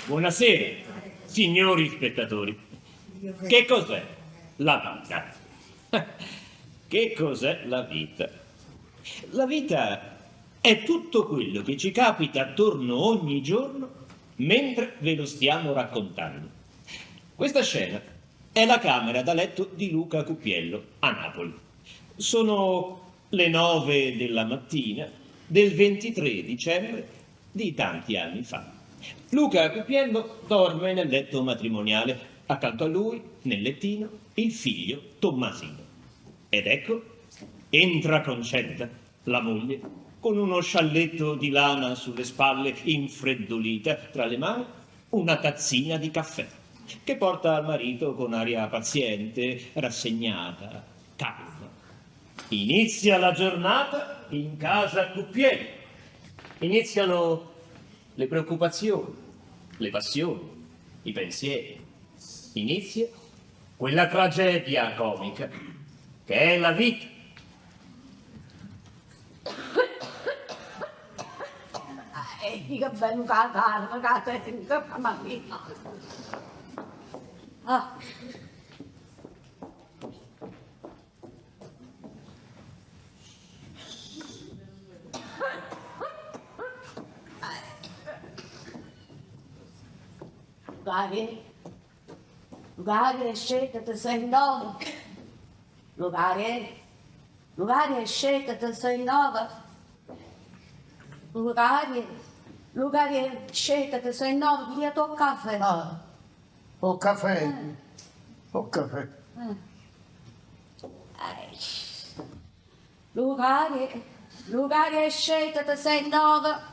Buonasera, signori spettatori. Che cos'è la vita? Che cos'è la vita? La vita è tutto quello che ci capita attorno ogni giorno mentre ve lo stiamo raccontando. Questa scena è la camera da letto di Luca Cupiello a Napoli. Sono le 9 della mattina del 23 dicembre di tanti anni fa. Luca Cupiello dorme nel letto matrimoniale. Accanto a lui, nel lettino, il figlio Tommasino. Ed ecco, entra Concetta, la moglie, con uno scialletto di lana sulle spalle, infreddolita, tra le mani una tazzina di caffè, che porta al marito con aria paziente, rassegnata, calma. Inizia la giornata in casa Cupiello. Iniziano le preoccupazioni, le passioni, i pensieri. Inizia quella tragedia comica che è la vita. Che bello caldo, mamma mia. Ah. Lugari, Lugari, scendete, sei nove. Lugari, Lugari, scendete, sei nove. Lugari, Lugari, scendete, sei nove, via tuo caffè. Ah, ho caffè, ho caffè. Lugari, Lugari, scendete, sei nove.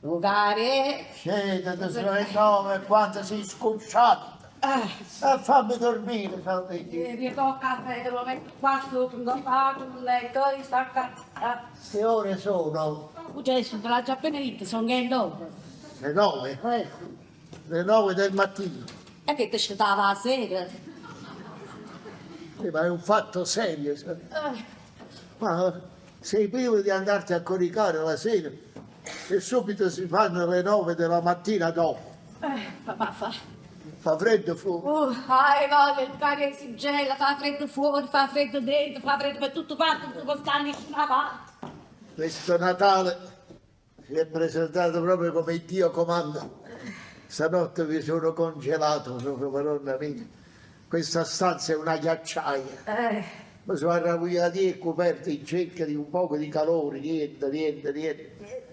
Lugari. Scendete sulle 9 quando sei scocciata. E fammi dormire, fammi dire. Via tuo caffè, te lo metto qua sopra, non faccio un letto, sta a Che ore sono? Adesso te l'ho già appena detto, sono che 9. Le 9? Le 9 del mattino. E che ti stava la sera? Sì, ma è un fatto serio. sai. Ma sei privo di andarti a coricare la sera e subito si fanno le 9 della mattina dopo. Papà fa. Fa freddo fuori. Oh, hai voglia, il cane si gela, fa freddo fuori, fa freddo dentro, fa freddo per tutto quanto, non può stare nessuna parte. Questo Natale si è presentato proprio come Dio comanda. Stanotte mi sono congelato proprio, madonna mia. Questa stanza è una ghiacciaia. Mi sono arrabbiato e coperto in cerca di un poco di calore, niente, niente, niente.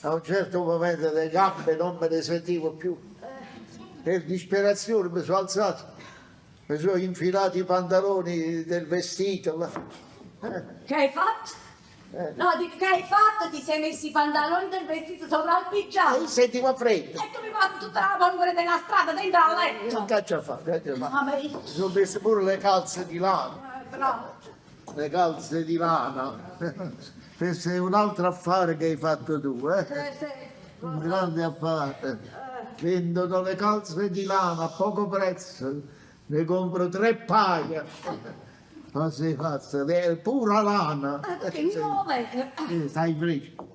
A un certo momento le gambe non me le sentivo più. Per disperazione mi sono alzato, mi sono infilato i pantaloni del vestito. là. Che hai fatto? No, dico che hai fatto? Ti sei messo i pantaloni del vestito sopra il pigiama. E sentivo freddo. E tu mi fai tutta la polvere della strada dentro al letto. Che c'è fa? Che c'è fa? Mamma mia. Mi sono messo pure le calze di lana. Bravo. Le calze di lana. Questo è un altro affare che hai fatto tu, eh? Sì. Un grande affare. Vendono le calze di lana a poco prezzo. Ne compro 3 paia. Ma sei pazza, è pura lana. Che nome? Stai fresco.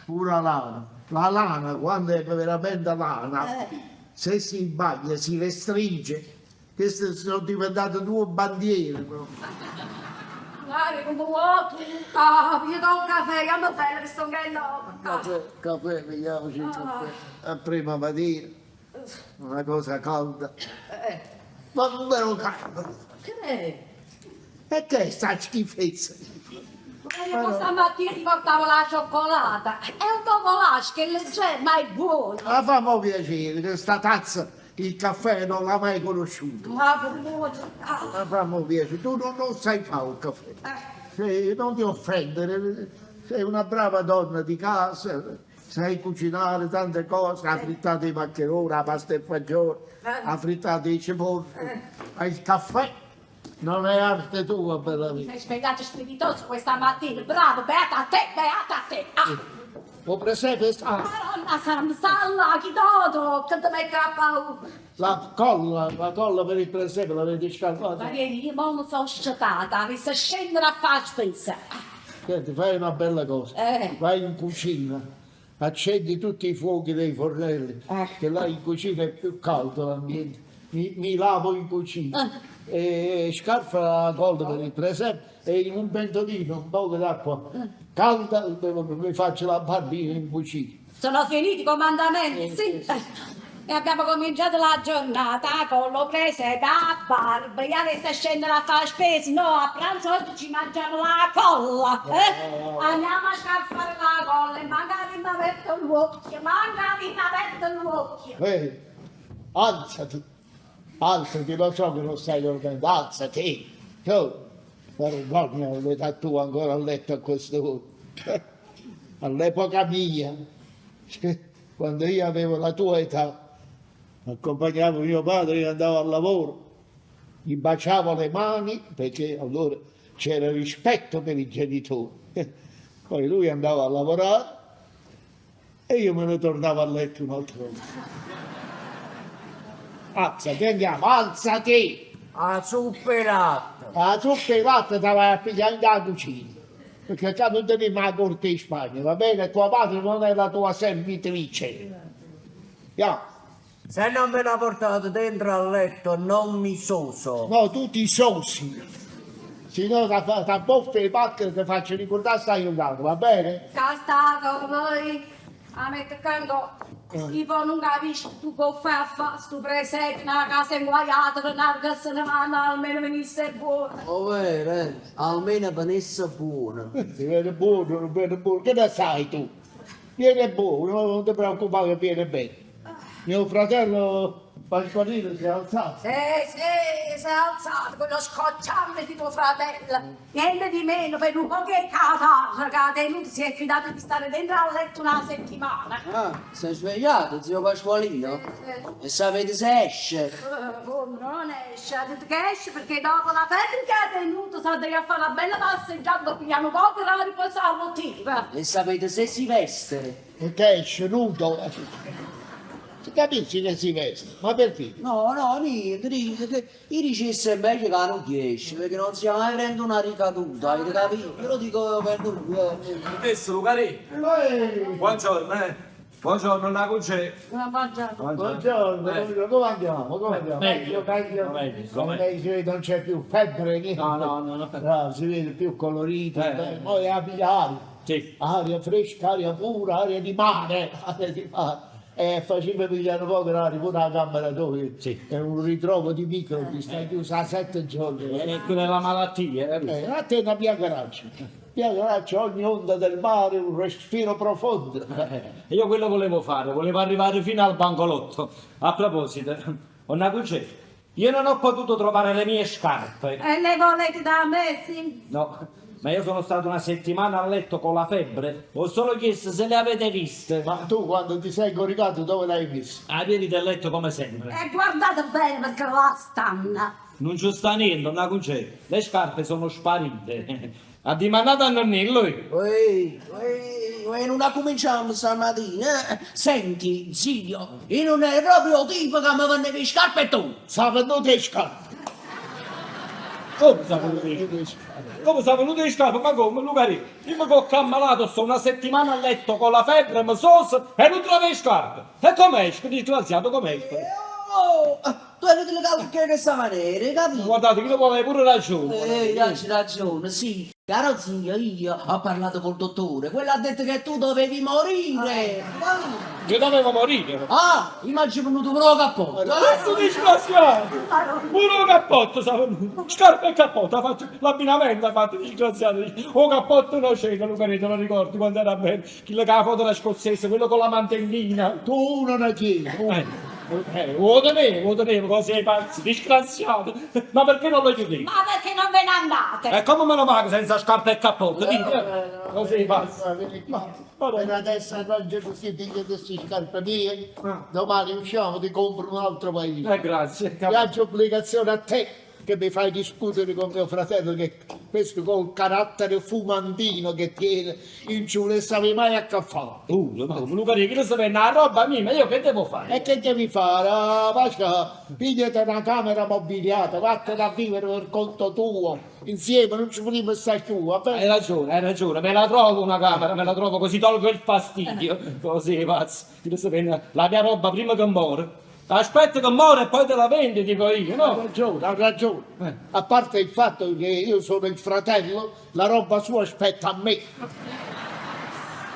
Pura lana. La lana, quando è veramente lana, se si bagna, si restringe. Queste sono diventate 2 bandiere proprio. Guarda come vuoi tu, ah, io do un caffè, io non bello che sto bello. Caffè, caffè, vediamoci il caffè. A prima mattina, una cosa calda. Ma non ero caldo. Che è? E che è sta schifezza? Ma E io stamattina ti portavo la cioccolata. È un poco lasca, è leggera, ma è buona. Ma fammi piacere, che sta tazza il caffè non l'ha mai conosciuto. Ma buono. Ah. Ma fammi piacere, tu non sai fare un caffè. Sì, non ti offendere, sei una brava donna di casa, sai cucinare tante cose, la frittata di maccherone, la pasta e fagioli, la frittata di cipolle, ma il caffè non è arte tua, bella mia. Sei svegliato spiritoso questa mattina, bravo, beata a te, beata a te. Ah. O presepe sta, Madonna santa, là, chi dodo, che ti mette a paura. la colla per il presepe l'avete scaldata? Ma vieni, io mo mi sono scetata, avessi scendere a fare spesa. Senti, fai una bella cosa, vai in cucina, accendi tutti i fuochi dei fornelli, che là in cucina è più caldo l'ambiente, mi lavo in cucina e scarfa la colla per il presepe e in un pentolino un po' d'acqua calda mi faccio la barbina in cucina. Sono finiti i comandamenti, sì. E abbiamo cominciato la giornata con lo presepe a barba. Io adesso scendere a fare spesa, no, a pranzo oggi ci mangiamo la colla. Andiamo a scaffare la colla e magari mi aperto l'occhio, magari mi aperto l'occhio. Ehi, alzati, alzati, lo so che non stai dormendo, alzati. Oh, vergogna l'età tua ancora a letto a quest'ora. All'epoca mia, quando io avevo la tua età, accompagnavo mio padre, io andavo al lavoro, gli baciavo le mani perché allora c'era rispetto per i genitori. Poi lui andava a lavorare e io me ne tornavo a letto un'altra volta. Alzati, andiamo, alzati! La zuppa e latte! La zuppa e latte te vai a pigliare in cucina, perché già non teniamo la corte in Spagna, va bene? Tua madre non è la tua servitrice. Ya. Se non me la portate dentro al letto non mi soso. No, tu ti sosi. Se no ti boffe e pacche ti faccio ricordare stai aiutando, va bene? Sta con voi, a mettere canto. Io non capisco tu che fai a fare sto presepe, una casa inguaiata, una che se ne vanno, almeno venisse buona. Oh vero, eh? Almeno venisse buona. Si viene buono, non viene buono, che ne sai tu? Viene buono, non ti preoccupare che viene bene. Mio fratello Pasqualino si è alzato. Sì, sì, si è alzato, quello scocciante di tuo fratello. Niente di meno per un po' che catarra che ha tenuto, si è fidato di stare dentro al letto una settimana. Ah, si è svegliato, zio Pasqualino? Sì. E sapete se esce? Come non esce? Ha detto che esce perché dopo la febbre che ha tenuto sa di fare una bella passeggiata, pigliamo poco e la riposare motiva. E sapete se si veste? Perché esce nudo? Si capisce che si veste, ma perché? No, no, niente, niente. Io dicesse è meglio che non esce, perché non si mai prende una ricaduta, avete capito? Io lo dico per lui. Adesso, Lucarì. Buongiorno, eh. Buongiorno, la c'è. Buongiorno. Buongiorno, buongiorno. Come andiamo? Come andiamo? Meglio, meglio. meglio, Meglio, si vede, non c'è più febbre, niente. No, no, no, no. No, si vede più colorito, poi abbia aria. Sì. Aria fresca, aria pura, aria di mare, aria di mare. E faceva pigliare un po' l'aria pure la camera dove sì. È un ritrovo di microbi, stai chiusa 7 giorni. E quella è la malattia, A te una biancaraccia. Biancaraccia, ogni onda del mare, un respiro profondo. Io quello volevo fare, volevo arrivare fino al bancolotto. A proposito, una cucina, io non ho potuto trovare le mie scarpe. E le volete da me, sì? No. Ma io sono stato una settimana a letto con la febbre, ho solo chiesto se le avete viste. Ma tu quando ti sei coricato dove l'hai messa? Ai piedi del letto come sempre. E guardate bene perché là stanno. Non ci sta niente, non c'è. Le scarpe sono sparite. Ha dimandato a nonnino lui. Ehi, ehi, non la cominciamo stamattina. Eh? Senti, zio, io non ero proprio tipo che mi vendevi le scarpe e tu. Sa vendute le scarpe. Come sa venduto le scarpe? Come sa venuto le scarpe? Ma come, Lucarì? Io mi cocco ammalato, sto una settimana a letto con la febbre, mi soso e non trovo le scarpe. E come esco, disgraziato, come esco? Oh, tu inutile che allucchi 'e chesta manera, capito? Guardate, chillo po' ave pure ragione. C'hai ragione, sì. Caro zio, io ho parlato col dottore, quello ha detto che tu dovevi morire. Io dovevo morire. Ah, io m'aggio vennuto pure 'o cappotto. Questo disgraziato! Pure 'o cappotto s'ha vennuto. Scarpa e cappotto, ha fatto l'abbinamento, ha fatto disgraziato. 'O cappotto no c'era, Lucarè, te lo ricordi quando era bello? Chillo cu 'a fodera scozzese, quello con la mantellina. Tu non 'a tieni. 'O tenevo, 'o tenevo, cose 'e pazzi, disgraziato. Ma perché non lo chiudevi? Ma perché non ve ne andate? E come me ne vago senza scarpa e cappotto? Dimmi, cose 'e pazzi. Vieni qua. Per adesso arrangia così, piglia queste scarpe mie. Domani usciamo, ti compro un altro paio. Grazie. Viaggio obbligazione a te che mi fai discutere con mio fratello che questo col carattere fumantino che tiene in giù non sape mai a che fare. Ma come Luca che lo sapeva una roba mia, ma io che devo fare? E che devi fare? Ah, Pasca, pigliati una camera mobiliata, vattene a vivere per conto tuo, insieme non ci potremmo stare più, va bene? Hai ragione, hai ragione, me la trovo una camera, me la trovo così tolgo il fastidio. Così, pazzo, ti lo sapendo, la mia roba prima che muore. Aspetta che muore e poi te la vendi, dico io, no? Ha ragione, ha ragione. A parte il fatto che io sono il fratello, la roba sua spetta a me.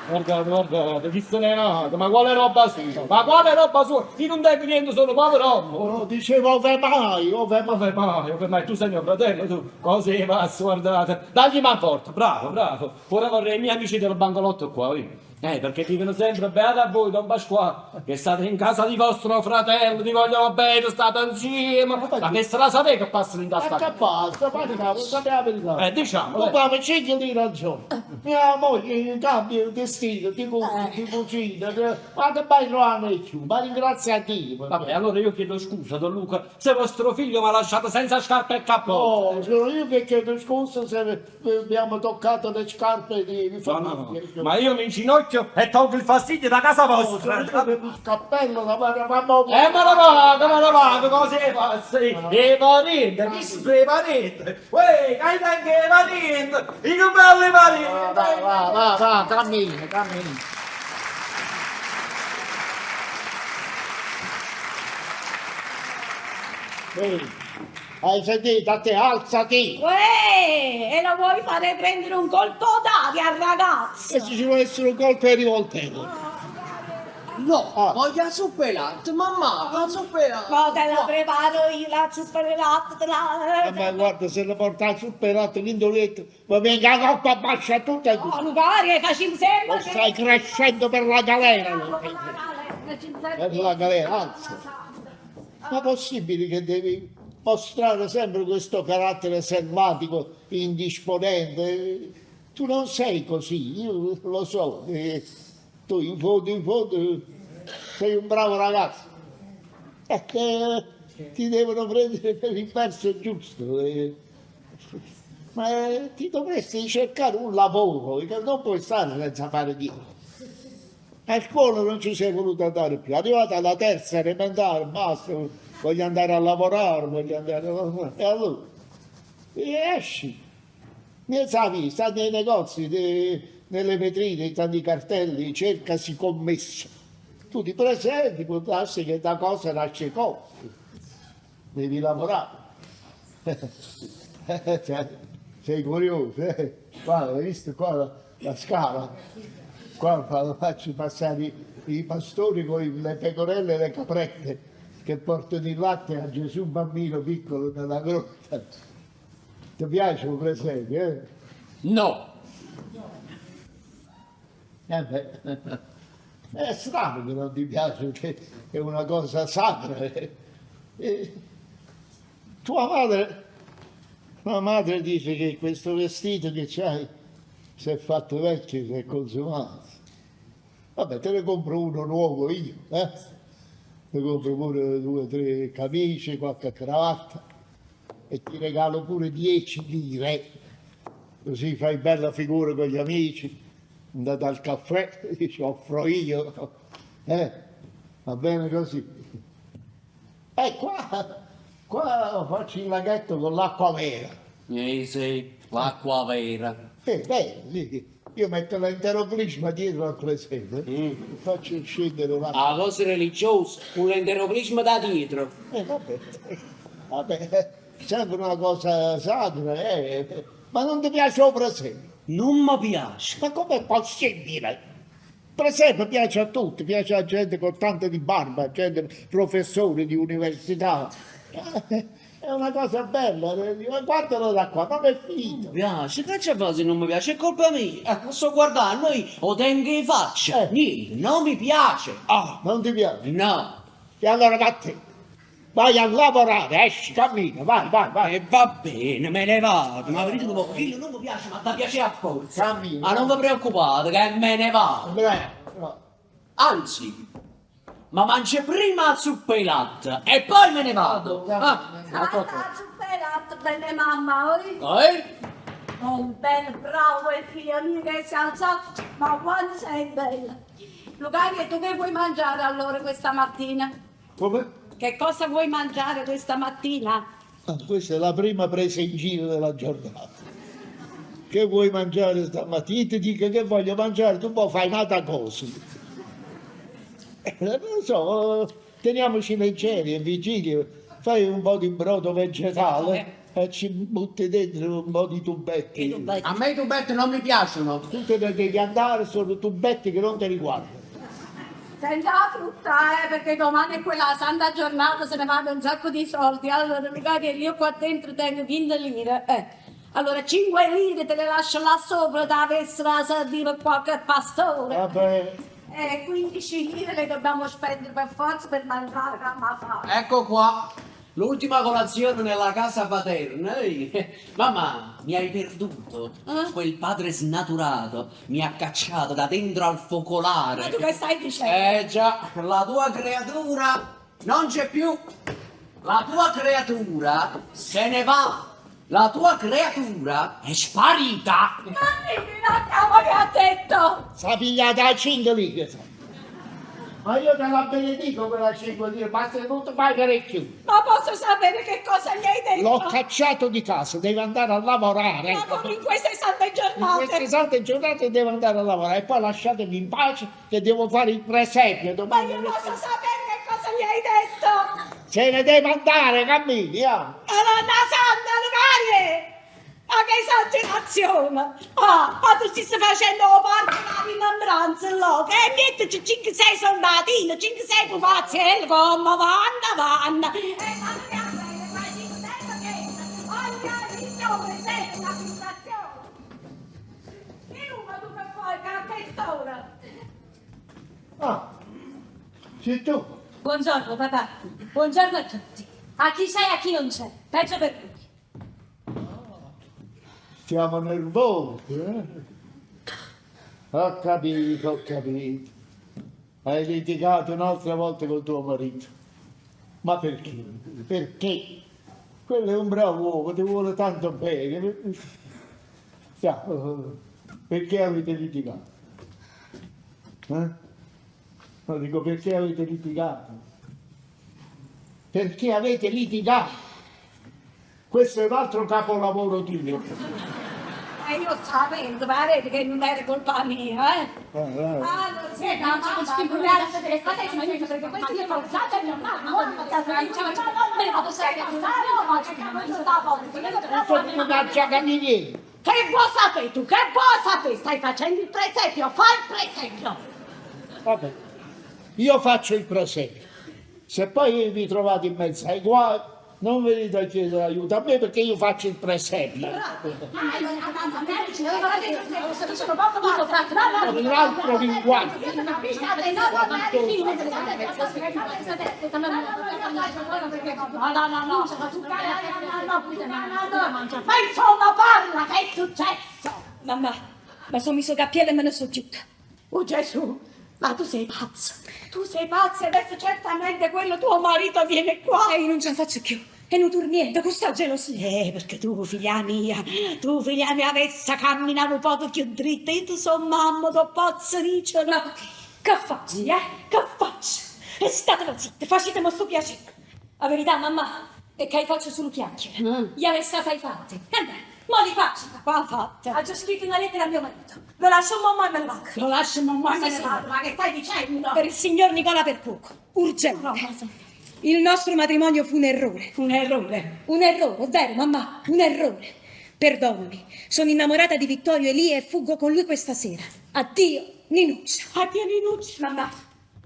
Guardate, guardate, chi se ne è nato? Ma quale roba sua? Ma quale roba sua? Io non tengo niente, sono povero uomo. Oh, dicevo, ove mai, ove mai. Ove mai, ove mai, tu sei mio fratello, tu. Così pazzo, guardate. Dagli man forte, bravo, bravo. Ora vorrei i miei amici del bancolotto qua, io. Perché dicono sempre, beata a voi, Don Pasquale, che state in casa di vostro fratello, ti vogliono bene, state insieme. Ma che se la sapete che passano in Ma tasca? che passa? Ma che passa? La verità. Diciamo. Tu papà, scegli di ragione. Mia moglie cambia il destino, ti cucina, ti cucina, ma che vai trovando di più? Ma ringrazia a Dio. Vabbè, allora io chiedo scusa, Don Luca, se vostro figlio mi ha lasciato senza scarpe e cappotto. No, sono io che chiedo scusa se abbiamo toccato le scarpe di No, no, no. famiglia. Ma io mi inginocchio e tolgo il fastidio da casa vostra. Il cappello da ma ma E me la vado, me la vado, così pazzi. E parente, chi sono i parenti? Uè, hai anche i parenti, i più belli parenti. Va, va, va, va, cammina, cammina. Ehi, hai sentito? A te, alzati! Uè, e lo vuoi fare prendere un colpo d'aria al ragazzo? E se ci vuole essere un colpo di rivoltella. No, Ah. voglio la zuppa di latte, mamma, la zuppa di latte. Ma te la preparo io la zuppa di latte, te la... Ma guarda, se la porta la zuppa di latte in letto, ma venga la coppa bacia tutta e due. Oh, Lucaria, facciamo sempre... Lo stai crescendo per la galera. Per Per la galera, alza. Ma possibile che devi mostrare sempre questo carattere selvatico, indisponente? Tu non sei così, io lo so. Tu in fondo, sei un bravo ragazzo. È che ti devono prendere per il verso giusto. Ma ti dovresti cercare un lavoro, perché non puoi stare senza fare niente. A scuola non ci sei voluto andare più, arrivata alla terza elementare, basta, voglio andare a lavorare, voglio andare a lavorare. E allora esci, mi sai, sta nei negozi, nelle vetrine, tanti cartelli, cercasi commesso. Tu ti presenti, può darsi che da cosa nasce cosa. Devi lavorare. Cioè, sei curioso, eh? Guarda, hai visto qua la scala? Qua faccio passare i pastori con le pecorelle e le caprette che portano il latte a Gesù bambino piccolo nella grotta. Ti piace un presepe, eh? No. Beh, è strano che non ti piace, perché è una cosa sacra. Tua madre dice che questo vestito che c'hai si è fatto vecchio, si è consumato. Vabbè, te ne compro uno nuovo io, eh? Te compro pure 2 o 3 camicie, qualche cravatta e ti regalo pure 10 lire, così fai bella figura con gli amici, andate al caffè, dici offro io, va bene così. E qua faccio il laghetto con l'acqua vera. Sì, l'acqua vera. Beh, sì. Io metto l'enteroclisma dietro al presepe e faccio scendere la... La cosa religiosa, con l'enteroclisma da dietro. Vabbè, vabbè, sempre una cosa sacra, eh. Ma non ti piace il presepe? Non mi piace. Ma com'è possibile? Il presepe piace a tutti, piace a gente con tanto di barba, gente professori di università. È una cosa bella, guardalo da qua, non è finito. Mi piace, che c'è fa se non mi piace? È colpa mia. Sto guardando, io lo tengo in faccia. Niente, non mi piace. Ah, non ti piace? No. E allora vattene. Vai a lavorare, esci, cammina, vai, vai, vai. E va bene, me ne vado, ma vedete un po', io non mi piace, ma ti piace a forza. Cammina. Ma non vi preoccupate che me ne vado. Bravo, bravo. Anzi, ma mangio prima la zuppa di latte e poi me ne vado. Ah, Ah, la zuppa di latte, bella mamma, oi? Eh? Un bel bravo il figlio mio che si è alzato, ma quanto sei bella. Lucario, tu che vuoi mangiare allora questa mattina? Come? Che cosa vuoi mangiare questa mattina? Ah, questa è la prima presa in giro della giornata. Che vuoi mangiare stamattina? Io ti dico che voglio mangiare, tu poi fai un'altra cosa. Non lo so, teniamoci leggeri e vigili, fai un po' di brodo vegetale e ci butti dentro un po' di tubetti. A me i tubetti non mi piacciono. Tu te ne devi andare, sono tubetti che non ti riguardano. Senza la frutta, perché domani è quella santa giornata, se ne vanno un sacco di soldi. Allora, Lucario, io qua dentro tengo 20 lire. Allora, 5 lire te le lascio là sopra, da avessero a servire qualche pastore. Vabbè. 15 lire le dobbiamo spendere per forza per mangiare, che amma fare. Ecco qua, l'ultima colazione nella casa paterna. Ehi. Mamma, mi hai perduto. Eh? Quel padre snaturato mi ha cacciato da dentro al focolare. Ma tu che stai dicendo? Eh già, la tua creatura non c'è più. La tua creatura se ne va. La tua creatura è sparita. Ma dimmi, ma che ha detto? S'ha pigliata a 5 lire. sa. Ma io te la benedico quella 5 lire, basta che non ti fai parecchio. Ma posso sapere che cosa gli hai detto? L'ho cacciato di casa, deve andare a lavorare. Ma come in queste sante In giornate? queste sante giornate devo andare a lavorare e poi lasciatemi in pace che devo fare il presepio Ma domani. io posso sapere che cosa gli hai detto? Se ne deve andare, cammini, ah. Madonna santa, Lucarie! Ma che esagerazione! Ah, ma tu ti stai facendo la parte della rimembranza, là, che mettici 5-6 soldatini, 5-6 pupazzi, e come vanno, vanno! E ma non è bene, ma dico sempre che ogni anno sempre una fissazione! Che tu che fai, che a che ora? Ah, sei tu? Buongiorno papà, buongiorno a tutti. A chi c'è e a chi non c'è, peggio per lui. Siamo nervosi, eh? Ho capito, ho capito. Hai litigato un'altra volta con tuo marito. Ma perché? Perché? Quello è un bravo uomo, ti vuole tanto bene. Già, perché avete litigato? Eh? No, dico perché avete litigato? Perché avete litigato? Questo è un altro capolavoro tuo. E io sapevo, pare che non era colpa mia, eh? Ah, Allora, sì, no, ma questa è forzata mia mamma, Mannaggia caminiere! Che vuoi sapere tu? Che vuoi sapere? Stai facendo il presepio, fai il presepio! Vabbè, io faccio il presepio. Se poi vi trovate in mezzo ai guai, non venite a chiedere aiuto a me perché io faccio il presepio. Un altro linguaggio. Ma insomma parla, che è successo? Mamma, ma sono messo cappiello e me ne sono giuta. Oh Gesù, ma tu sei pazzo. Tu sei pazzo e adesso certamente quello tuo marito viene qua. E io non ce la faccio più. E non torno niente con sta gelosia. Perché tu, figlia mia, tu, figlia mia, avessi camminato un poco più dritta, io ti sono mamma, ti posso dicere. Ma che faccio, eh? Che faccio? E statelo zitta, facetemi sto piacere. La verità, mamma, è che faccio solo chiacchiere. Gli avessi fai fatti. E beh, Mo li faccio. Qua fatta. Ho già scritto una lettera a mio marito. Lo lascio mo' e me ne vado. Lo lascio mamma e me Sì, ne sì. vado. Ma che stai dicendo? Per il signor Nicola Percuoco. Urgente. Il nostro matrimonio fu un errore. Un errore. Un errore, è vero, mamma, un errore. Perdonami, sono innamorata di Vittorio Elia e fuggo con lui questa sera. Addio, Ninuccia. Addio Ninuccia. Mamma,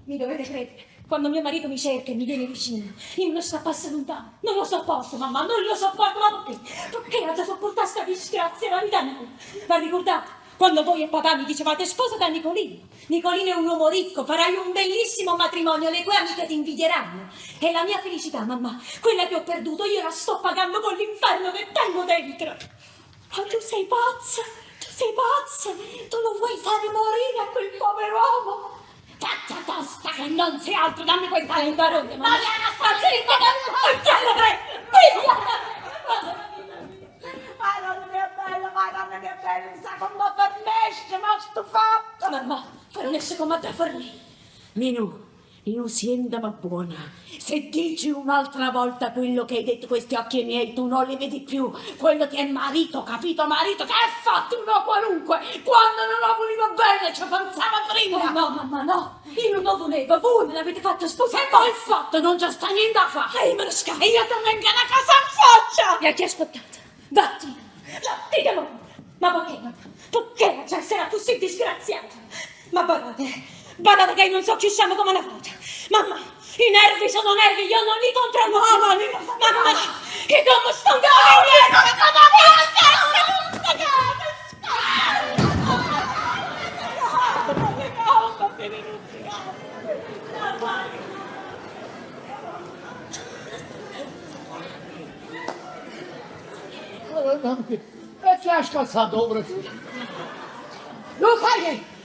mi dovete credere. Quando mio marito mi cerca e mi viene vicino, io non sto passo lontano. Non lo sopporto, mamma, non lo sopporto. Ma perché? Perché ho già sopportato sta disgrazia la vita mia? Ma ricordate, quando voi e papà mi dicevate sposati a Nicolino. Nicolino è un uomo ricco, farai un bellissimo matrimonio, le tue amiche ti invidieranno. E la mia felicità, mamma, quella che ho perduto, io la sto pagando con l'inferno che tengo dentro. Ma tu sei pazza, tu sei pazza, tu lo vuoi fare morire a quel povero uomo. Faccia tosta che non sei altro, dammi questa Dai, barone, Ma mamma. vieni a stare Zitta, pigliala, pigliala. Madonna mia bella, madonna mia bella, mi sa come fornisce, ma ho stufato. Mamma, fornisce come da fornire. Ninu, Ninu, sientami buona. Se dici un'altra volta quello che hai detto questi occhi miei, tu non li vedi più. Quello ti è marito, capito? Marito che è fatto uno qualunque. Quando non lo voleva bene, ci pensava prima. Oh, no, mamma, no, io non lo volevo, voi me l'avete fatto sposare. Se poi il fatto non c'è sta niente da fare. Ehi, me lo scappo. E io ti vengo la casa in faccia. E a chi aspettata? Vattene, vattene, Ma perché, mamma? Perché la sarà così disgraziata? Ma badate, badate che io non so chi siamo come una volta. Mamma, i nervi sono nervi, io non li controllo. Mamma, mamma, che come sto E chi ha scassato ora? Luca,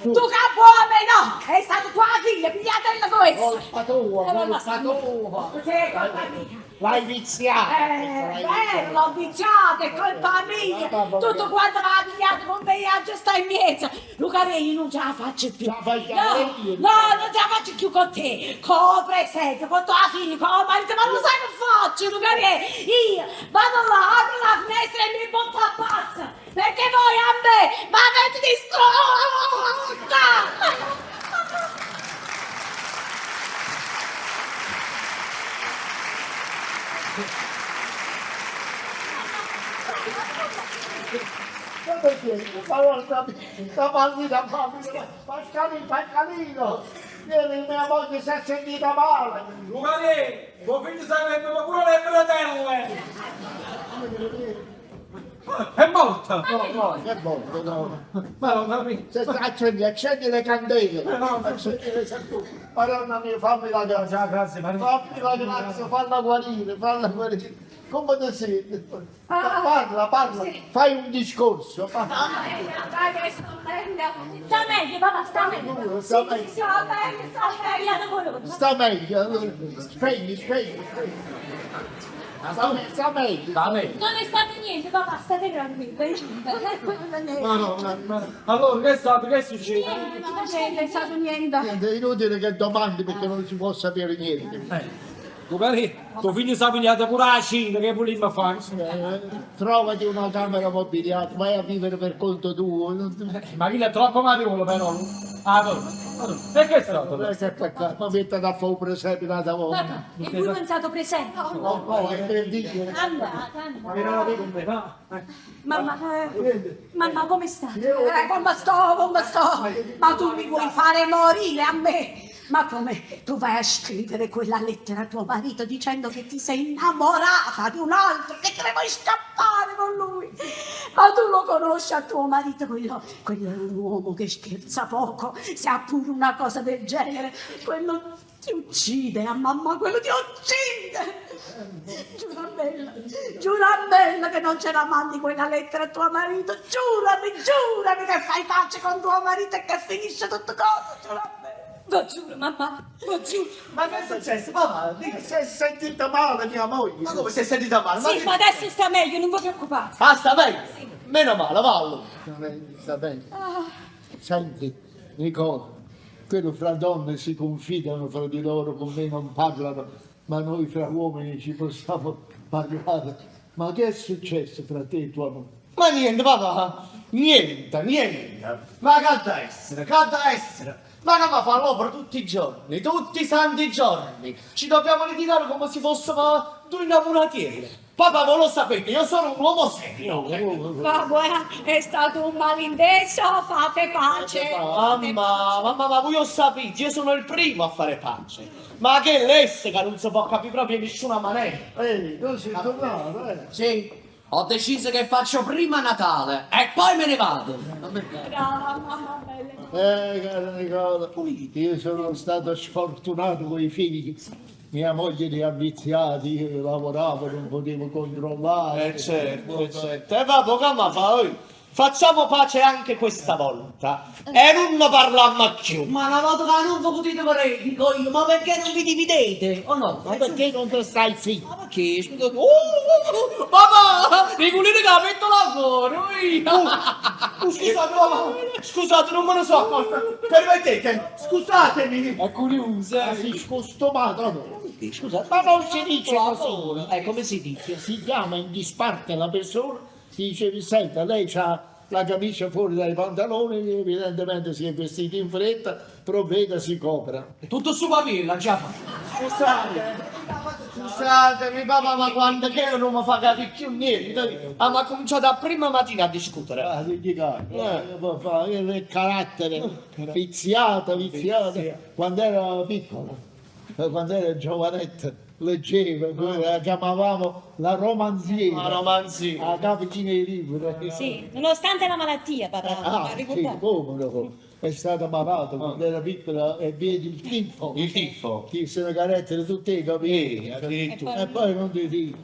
tu che buona no! È stata tua figlia, pigliatela questa! Colpa tua, Eh, ma colpa tua. Sì, colpa mia. L'hai viziata. Eh, vero, l'ho viziata, è colpa mia. Tutto quanto mi ha pigliato con me, io sta in mezzo. Luca, io non ce la faccio più. Ce la fai No, io. no, non ce la faccio più con te. Con presente, con tua figlia, con marito, ma lo sai che faccio, Luca? Io vado là, apro la finestra e mi butto a pazza. Perché voi a me mi avete distrutta. Ma perché? Ma guarda, sta bambina, bambina, Pascalino, Pascalino, ieri mia moglie si è sentita male. Luca, tuo figlio sarebbe pure le bretelle! È morta! No, no, è morto, no. Madonna mia! Se, accendi, accendi le candele. No. Accendi le candele. Madonna mia, fammi la grazia. Grazie, Maria. Fammi la grazia, falla guarire, falla guarire. Come ti senti? Parla, parla, fai un discorso. Parla. Dai, che sto meglio. Sta meglio, papà, sta meglio. Sta meglio. Sta meglio, sta meglio. Piano colore. Sta meglio, allora. Spegni, spegni, spegni. Sta, sta meglio. Sta meglio. Non è stato niente, papà, state tranquillo. Madonna, ma- allora che è stato? Che è successo? Non è stato niente. Niente, è inutile che domandi perché non si può sapere niente. Luca, tuo figlio si è pigliato pure la cinta, che volevo fare? Trovati una camera mobiliata, vai a vivere per conto tuo. Ma chi è troppo mariuolo però? Ah, no. E che è stato? Non è che peccato, ma metta da fare un presepe un'altra volta. Papà, e voi pensate presente? No, no, è per dire. Andate, andate. Ma vieni qui con me, va. Mamma, mamma, come sta? Come sto, come sto? Ma tu mi vuoi fare morire a me? Ma come? Tu vai a scrivere quella lettera a tuo marito dicendo che ti sei innamorata di un altro, che te ne vuoi scappare con lui. Ma tu lo conosci a tuo marito, quello, quello è un uomo che scherza poco, se ha pure una cosa del genere, quello ti uccide a mamma, quello ti uccide. Giura bella, giura bella che non ce la mandi quella lettera a tuo marito, giurami, giurami che fai pace con tuo marito e che finisce tutto cosa, giura bella. Lo giuro, mamma, lo giuro. Ma che è successo? Papà, dica. Si è sentita male mia moglie. Ma come si è sentita male? Ma Sì, che- ma adesso sta meglio, non vi preoccupate. Ah, sta meglio? Meno male, vallo. Non è- Sta bene. Senti, Nicola, quello fra donne si confidano fra di loro, con me non parlano, ma noi fra uomini ci possiamo parlare. Ma che è successo fra te e tua moglie? Ma niente, papà, niente, niente. Ma che adda essere, che adda essere? Ma che ma fa l'opera tutti i giorni, tutti i santi giorni. Ci dobbiamo litigare come se fossimo due innamoratieri. Papà, voi lo sapete, io sono un uomo serio. Ma guarda, è stato un malinteso, fate pace. Mamma, mamma, ma voi lo sapete, io sono il primo a fare pace. Ma che lesse che non si può capire proprio in nessuna maniera. Ehi, tu sei tornato, eh? Sì, ho deciso che faccio prima Natale e poi me ne vado. Brava, mamma bella. Caro Nicola, io sono stato sfortunato con i figli. Mia moglie li ha viziati, io lavoravo, non potevo controllare. Certo, eh, certo. E vabbè, che fa? Facciamo pace anche questa volta. E non ne parliamo più. Ma una volta che non vi potete vedere, dico io, ma perché non vi dividete? O no? Ma perché non ti stai zitto? Ma perché? Scusa, Oh, papà, Nicolino che la metto là fuori. Oh, scusate, papà, scusate, non me ne sono accorta. Permettete, scusatemi. È curiosa. Ma sei scostumato, no? Scusa, Ma non si dice così. Come si dice? Si chiama in disparte la persona, si dice, senta, lei ha la camicia fuori dai pantaloni, evidentemente si è vestito in fretta, provveda, si copra. Tutto su papilla, già fatto. Scusate, scusatemi papà, ma quando che non mi fa capire più niente. Abbiamo cominciato a prima mattina a discutere. Ah, il carattere viziato, viziato, quando era piccolo, quando era giovanetto, leggeva, noi la chiamavamo la romanziera. La romanziera. La capicina dei libri. Sì, nonostante la malattia, papà. Ah, va sì, ricordato. come no? È stata malata quando era piccola e vedi il tifo. Il tifo? Ti sono carattere tutti i capelli. Sì, addirittura. E poi non ti dico,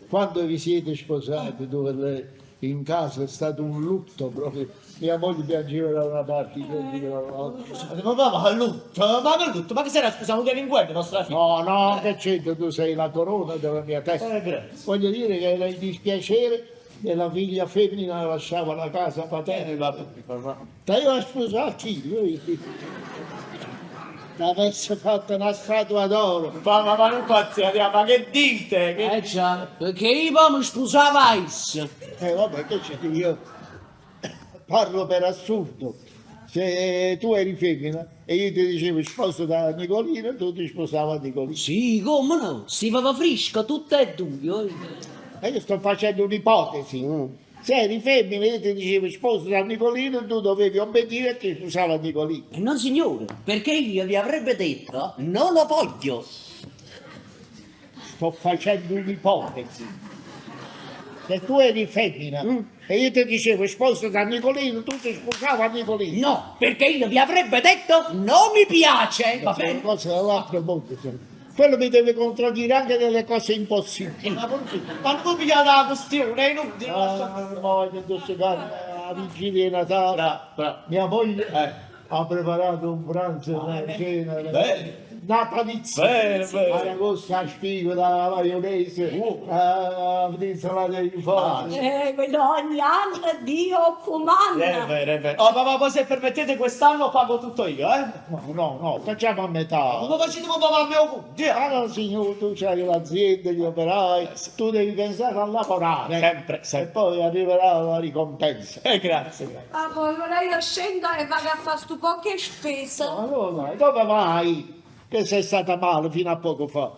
quando vi siete sposati, dove lei in casa è stato un lutto proprio. Mia moglie piangeva da una parte, io piangevo dall'altra. Ma papà, ma lutto, ma che lutto, ma che sarà scusa, un delinquente nostra figlia? No, no, che c'entra, tu sei la corona della mia testa. Grazie. Voglio dire che era il dispiacere della figlia femmina che lasciava la casa paterna. Vabbè, papà. Te io a sposare chi? Lui. L'avesse fatta una statua d'oro. Papà, ma non pazziate, ma che dite? Che... Eh già, perché io poi mi sposavo a essa. Vabbè, che c'è? Io parlo per assurdo. Se tu eri femmina e io ti dicevo sposa da Nicolino, tu ti sposavi a Nicolino. Sì, come no? Si va fresca tutte e due. E io sto facendo un'ipotesi. Se eri femmina io ti dicevo sposa da Nicolino, tu dovevi obbedire e ti sposavi a Nicolino. E non signore, perché io vi avrebbe detto non lo voglio. Sto facendo un'ipotesi. Se tu eri femmina e io ti dicevo sposa da Nicolino, tu ti sposavi a Nicolino. No, perché io vi avrebbe detto non mi piace. Va Sono bene? cose dall'altro mondo. sono. Quello mi deve contraddire anche delle cose impossibili. Ma ma non pigliate la questione, è inutile. Ah, mia moglie intossicata alla vigilia di Natale. Bravo, bravo. Mia moglie ha preparato un pranzo, una cena Bene. natalizia. Bene, bene. Aragosta, a spigola, la maionese, l'insalata di foglie. Quello ogni anno Dio comanda. È vero, è vero. Oh, papà, poi se permettete quest'anno pago tutto io, eh? No, no, no, facciamo a metà. Come facete papà a mio conto? Ah no signore, tu c'hai l'azienda, gli operai, tu devi pensare a lavorare. Sempre, E sempre. poi arriverà la ricompensa. Grazie, grazie. Ah, poi allora io scendo e vado a fare sto poche spese. Ma dove vai? Dove vai? Che sei stata male fino a poco fa.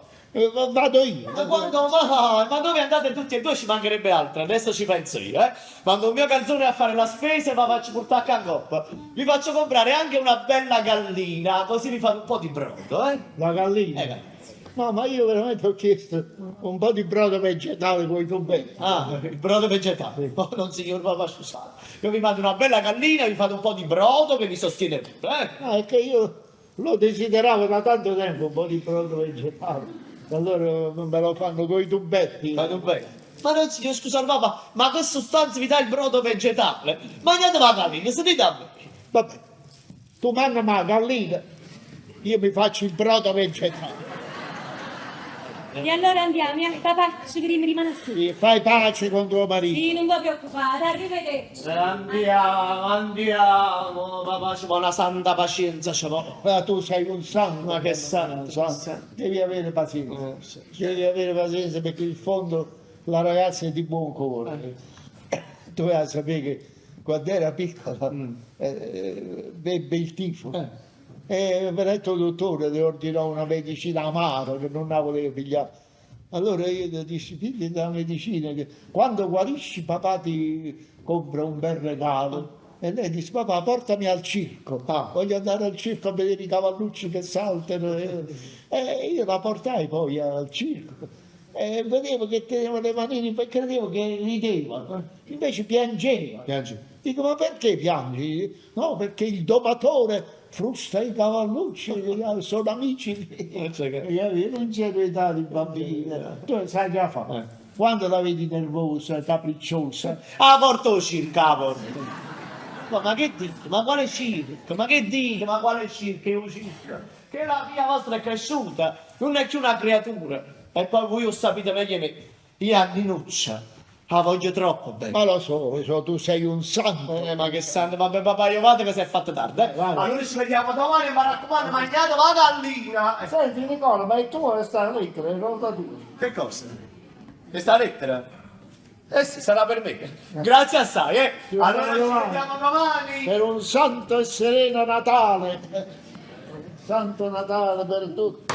Vado io. Ma quando mai? Ma dove andate tutti e due ci mancherebbe altro, adesso ci penso io, eh? Mando il mio calzone a fare la spesa e la faccio portare a Cangop. Vi faccio comprare anche una bella gallina, così vi fate un po' di brodo, eh? La gallina. Grazie. No, ma io veramente ho chiesto un po' di brodo vegetale con i tubetti. Ah, il brodo vegetale. Oh, non signor papà, scusate. Io vi mando una bella gallina, vi fate un po' di brodo che vi sostiene tutto, eh? No, è che io lo desideravo da tanto tempo un po' di brodo vegetale. Allora me lo fanno con i tubetti. Ma non bene. Ma non signor, scusate papà, ma che sostanza vi dà il brodo vegetale? Mangiate la gallina, sentite a me. Vabbè, tu manna la gallina, io mi faccio il brodo vegetale. E allora andiamo, eh? Papà, ci vediamo rimane su. Sì, fai pace con tuo marito. Sì, non vi preoccupate, arrivederci. Andiamo, andiamo, papà, ci vuole una santa pazienza, ci vuole. Ma tu sei un santo. Ma che santo, Sa- che santo. Devi avere pazienza. Sì. Devi avere pazienza perché in fondo la ragazza è di buon cuore. Tu hai sapere che quando era piccola bebbe il tifo. E venette 'o dottore, le ordinò una medicina amara che nun 'a voleva piglià. Allora io le dissi, pigliati 'a medicina che quando guarisci papà ti compra un bel regalo. E lei disse, papà portami al circo, voglio andare al circo a vedere i cavallucci che saltano. E io la portai poi al circo e vedevo che teneva le manine, credevo che rideva, invece piangeva. Piange. Dico, ma perché piangi? No, perché il domatore frusta i cavallucci, sono amici miei. Io non c'ero età di bambini. Tu sai che fa? Quando la vedi nervosa, capricciosa, 'A porta 'o circo, 'a porta. Ma, ma che dite? Ma quale circo? Ma che dite? Ma quale circo? È un circo? Che la figlia vostra è cresciuta, non è più una creatura. E poi voi lo sapete meglio di me. Io a Ninuccia la voglio troppo bene. Ma lo so, tu sei un santo. Ma che santo, vabbè papà, io vado che si è fatto tardi. Eh. Vai. Allora ci vediamo domani, mi raccomando, mangiate la gallina. Senti Nicola, ma è tua questa lettera, è roba tua. Che cosa? Questa lettera? Eh sì, sarà per me. Grazie assai, eh. Ci vediamo Allora ci domani. vediamo domani. Per un santo e sereno Natale. Un santo Natale per tutti.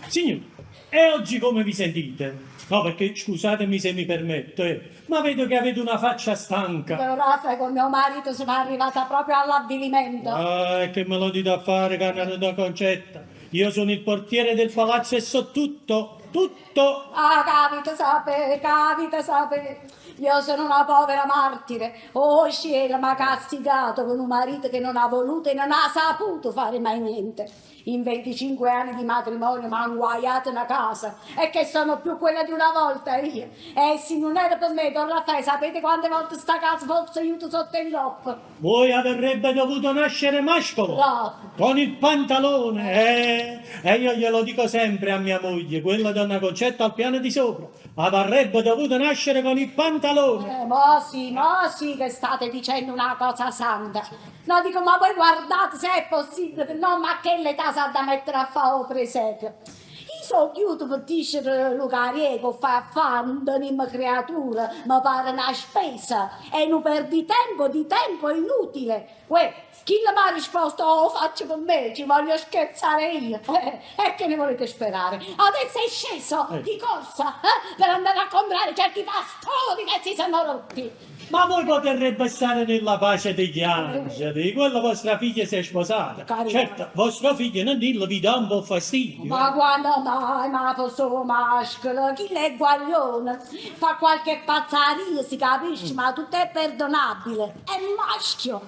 Signori, e oggi come vi sentite? No, perché scusatemi se mi permetto, ma vedo che avete una faccia stanca. Però Raffa, con mio marito sono arrivata proprio all'avvilimento. Ah, e che me lo dite a fare, cara donna Concetta? Io sono il portiere del palazzo e so tutto, tutto. Ah, capita sapere, capita sapere. Io sono una povera martire. Oh, cielo, mi ha castigato con un marito che non ha voluto e non ha saputo fare mai niente. In 25 anni di matrimonio mi ha inguaiato una casa e che sono più quella di una volta io. E se non era per me, don Raffaele, sapete quante volte sta casa fosse aiuto sotto il loppo? Voi avrebbe dovuto nascere mascolo. No. Con il pantalone, eh? E io glielo dico sempre a mia moglie, quella donna Concetta al piano di sopra, avrebbe dovuto nascere con il pantalone. Mo sì, mo sì che state dicendo una cosa santa. No, dico, ma voi guardate se è possibile, no, ma che l'età s'ha da mettere a fare o presepio? Io sono chiuso per dire Lucarie che fa fa, non teniamo creatura, mi pare una spesa, è un perditempo di tempo inutile. Uè, chi mi ha risposto, oh, faccio per me, ci voglio scherzare io. E che ne volete sperare? Adesso è sceso di corsa per andare a comprare certi pastori che si sono rotti. Ma voi potrebbe stare nella pace degli angeli, quella vostra figlia si è sposata. Carina. Certo, vostro figlio non dillo vi dà un po' fastidio. Ma quando mai, ma fosse un mascolo, chi l'è guaglione? Fa qualche pazzaria, si capisce, ma tutto è perdonabile. È maschio.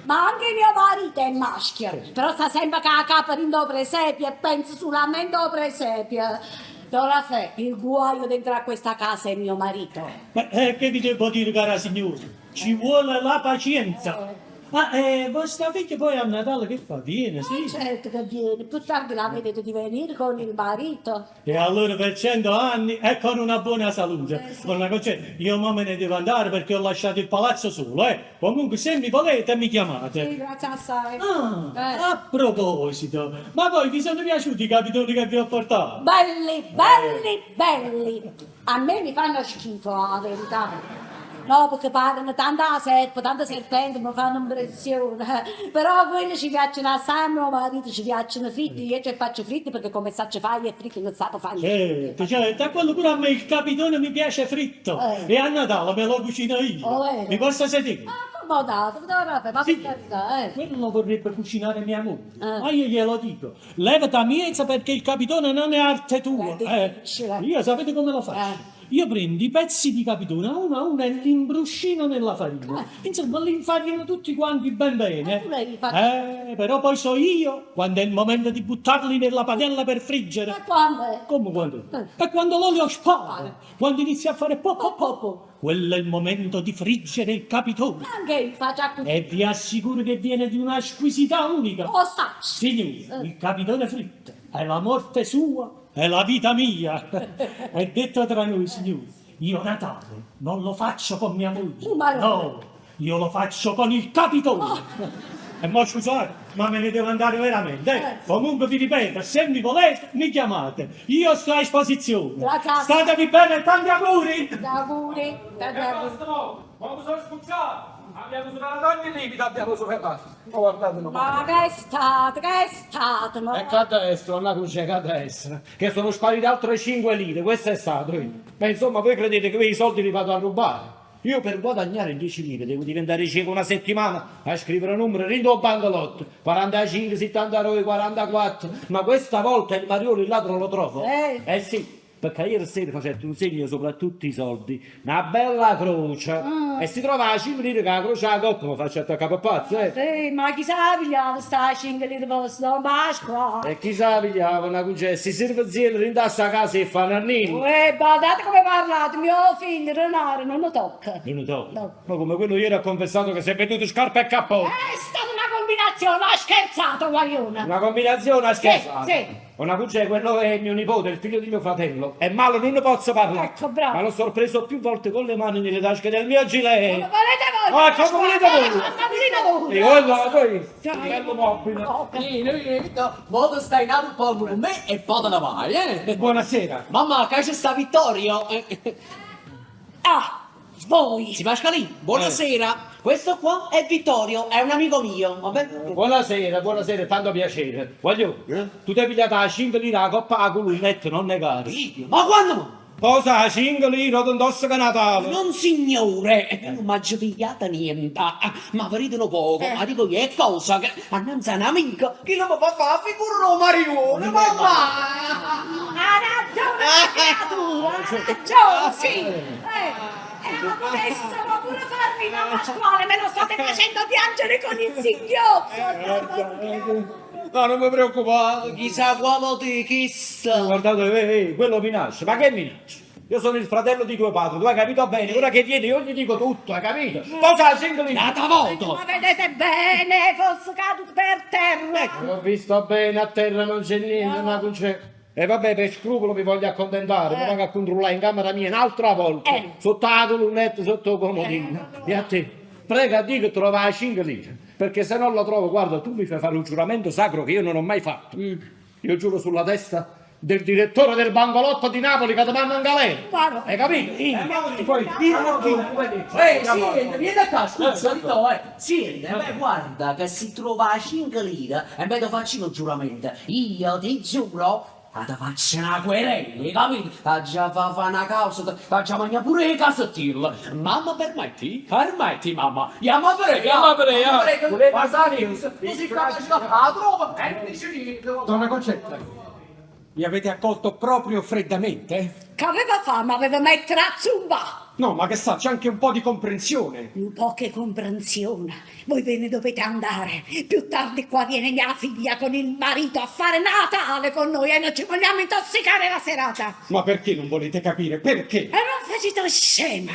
Ma anche mio marito è maschio. Però sta sempre con la capa dentro presepio e pensa solamente al presepio. Don Raffaele, il guaio dentro a questa casa è mio marito. Ma che vi devo dire, cara signora? Ci vuole la pazienza. Ma vostra figlia poi a Natale che fa? Viene, sì. Certo che viene, più tardi la vedete di venire con il marito. E allora per 100 anni e con una buona salute. Sì. Con una concetta. Io mo me ne devo andare perché ho lasciato il palazzo solo, eh. Comunque se mi volete mi chiamate. Sì, grazie assai. Ah, a proposito, ma poi vi sono piaciuti i capitoli che vi ho portato? Belli, belli, belli. A me mi fanno schifo, la verità. No, perché parlano tanta serpe, tanta serpente, mi fanno impressione. Però quelli ci piacciono assai, a mio marito ci piacciono fritti, io ci faccio fritti perché come sa ci fai e fritti non sa fare. Certo, certo, a quello pure a me il capitone mi piace fritto. E a Natale me lo cucino io. Oh, vero? Mi posso sedere? Accomodato, ma Sì. per carità, eh. Quello vorrebbe cucinare mia moglie. Ma io glielo dico, levati a miezza perché il capitone non è arte tua. È difficile. Io sapete come lo faccio? Io prendo i pezzi di capitone a uno a uno e li imbruscino nella farina. Insomma, li infarino tutti quanti ben bene. Eh, però poi so io quando è il momento di buttarli nella padella per friggere. E quando è? Come quando? E quando l'olio spara, quando inizia a fare po po po po, quello è il momento di friggere il capitone. Anche io faccio così. E vi assicuro che viene di una squisità unica. Lo saccio. Signori, il capitone fritto è la morte sua e la vita mia. E detto tra noi, signori, io Natale non lo faccio con mia moglie. Ma no. No, io lo faccio con il capitone. E mo scusate, ma me ne devo andare veramente. eh. Comunque vi ripeto, se mi volete, mi chiamate. Io sto a disposizione. Grazie. Statevi bene e tanti auguri! Auguri, tanti auguri. Ma mi sono scucciato! Abbiamo superato ogni limite, abbiamo superato. Oh, guardate no. Ma che è stato, che è stato? Ma... E che a destra, una croce che a destra, che sono sparite altre 5 lire, questo è stato. eh. Ma insomma, voi credete che io i soldi li vado a rubare? Io per guadagnare 10 lire devo diventare cieco una settimana a scrivere numeri, rindo bangalotto, 45, 79, 44, ma questa volta il mariolo il ladro lo trovo. Eh. Eh sì, perché ieri sera facevo un segno sopra tutti i soldi, una bella croce, e si trova la 5 lire che la croce alla coppa mi faccio attaccare per pazzo, eh. Sì, ma chi sa pigliava sta 5 lire per sto Pasqua? E chi sa pigliava una cucina, si serve zio, rindassa a casa e fa nannino. Eh, guardate come parlate, mio figlio Renare non lo tocca. Non lo tocca. No. Ma come quello ieri ha confessato che si è venduto scarpe e cappotto. È stata una combinazione, ha scherzato, guaglione. Una combinazione ha scherzato. sì. Una cucina, quello è mio nipote, il figlio di mio fratello. È malo, non ne posso parlare. Ecco, bravo. Ma l'ho sorpreso più volte con le mani nelle tasche del mio gilet. Come volete voi? Ah, come volete voi? Come volete E voi? quello, poi, bello mobile. Mo tu stai in un po' con me e poi te ne vai, eh? Buonasera. Mamma, che c'è sta Vittorio? Ah, voi. Sì, Pascalì, buonasera. Questo qua è Vittorio, è un amico mio, va bene? Buonasera, buonasera, tanto piacere. Voglio, tu ti hai pigliato la 5 lire la coppa a colonnetta, non negare. Ma quando? Posa la 5 lire, ti indossa che Natale. Non signore, non mi ha pigliata niente, ma vedete un poco, ma dico che è cosa che annanzi a un amico che non mi fa fare figura no marione, mamma! Ha ragione la creatura, ha ragione, sì. Eh, ma potessero pure farmi da Pasquale, me lo state facendo piangere con il singhiozzo. No, non mi preoccupate. Chissà quale ti chissà. Guardate, eh, eh, quello minaccia. Ma che minaccia? Io sono il fratello di tuo padre, tu hai capito bene? Ora che vieni io gli dico tutto, hai capito? Posa la 5 lire. Nata voto! Ma vedete bene, fosse caduto per terra. Ho visto bene, a terra non c'è niente, ma non c'è. E vabbè, per scrupolo mi voglio accontentare, mi vengo a controllare in camera mia un'altra volta. Eh. Sotto la colonnetta, sotto il comodino. E a te, prega a Dio che trova la 5 lire, perché se non la trovo, guarda, tu mi fai fare un giuramento sacro che io non ho mai fatto. Io giuro sulla testa del direttore del Bangolotto di Napoli che ti manda in galera. Guarda. Hai capito? Poi, Siete, vieni qua, scusa, Vito, eh. Siete, beh, guarda che si trova a 5 lire e me lo faccio il giuramento. Io ti giuro, ma ti faccio una querela, hai capito? Ti già fa fa una causa, ti faccio mangiare pure i cassettini. Mamma, permetti? Permetti, mamma. Chiama per Chiama per eh. Guarda, tu sei capace la trova e dici niente. Donna Concetta, mi avete accolto proprio freddamente? Che aveva fame, aveva mettere a zumba. No, ma che sa, c'è anche un po' di comprensione. Un po' che comprensione. Voi ve ne dovete andare. Più tardi qua viene mia figlia con il marito a fare Natale con noi e non ci vogliamo intossicare la serata. Ma perché non volete capire? Perché? E non facete scema.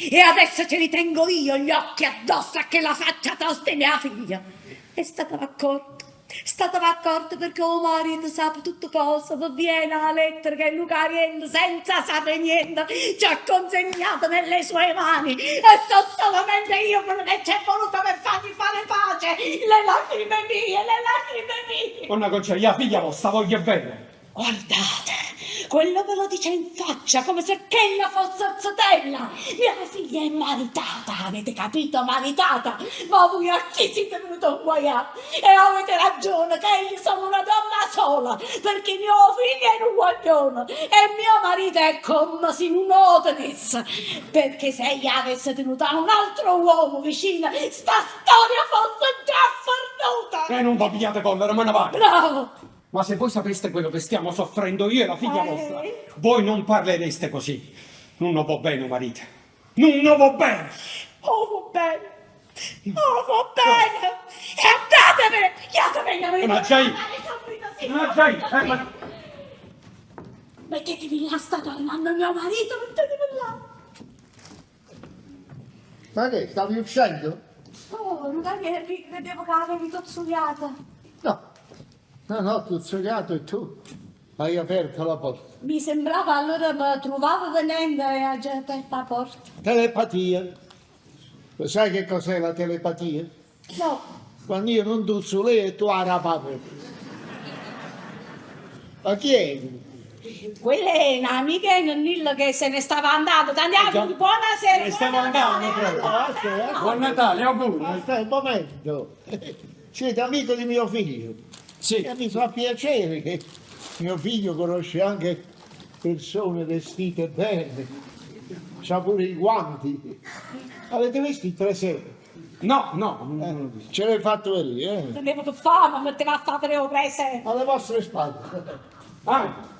E adesso ce li tengo io gli occhi addosso a che la faccia tosta di mia figlia. È stata accorto. Stata accorto perché mio marito sa tutto cosa, poi viene la lettera che Lucariello senza sapere niente ci ha consegnato nelle sue mani e so solamente io quello che c'è voluto per fargli fare pace, le lacrime mie, le lacrime mie. Donna Concetta, la figlia vostra voglio bene. Guardate, quello ve lo dice in faccia come se ch'ella fosse zitella. Mia figlia è maritata, avete capito? Maritata. Ma voi a chi siete venuto a guaiare? E avete ragione che io sono una donna sola, perché mio figlio è un guaglione e mio marito è come se non lo tenesse. Perché se egli avesse tenuto a un altro uomo vicino, sta storia fosse già fornuta. E non vi pigliate collera, me ne vado. Bravo. Ma se voi sapeste quello che stiamo soffrendo io e la figlia Eh. vostra, voi non parlereste così. Nun 'o vo' bene 'o marito. Nun 'o vo' bene! O vo' bene! O vo' bene! E andatevene! Jatevene! Ma già io! Ma già io! Eh, ma... Mettetevi là, sta tornando mio marito, mettetevi là! Ma che, stavi uscendo? Oh, non è che mi credevo che avevi tozzuliata. No, no, no, tuzzuliato e tu hai aperto la porta. Mi sembrava allora mi trovavo venendo e ha già aperto la porta. Telepatia. Lo sai che cos'è la telepatia? No. Quando io non tuzzuleo e tu arapapri. Ma chi è? Quella è un'amica di Nonnillo che se ne stava andando. Andiamo, buonasera. Ne stavo andando proprio. Ah, Buon Natale, auguri. Aspetta un momento. Siete amico di mio figlio. Sì. E mi fa piacere che mio figlio conosce anche persone vestite bene. C'ha pure i guanti. Avete visto il presepe? No, no, non l'ho visto. Ce l'hai fatto vedere, eh? Tenevo che fame, metteva a fare il presepe. Alle vostre spalle. Ah,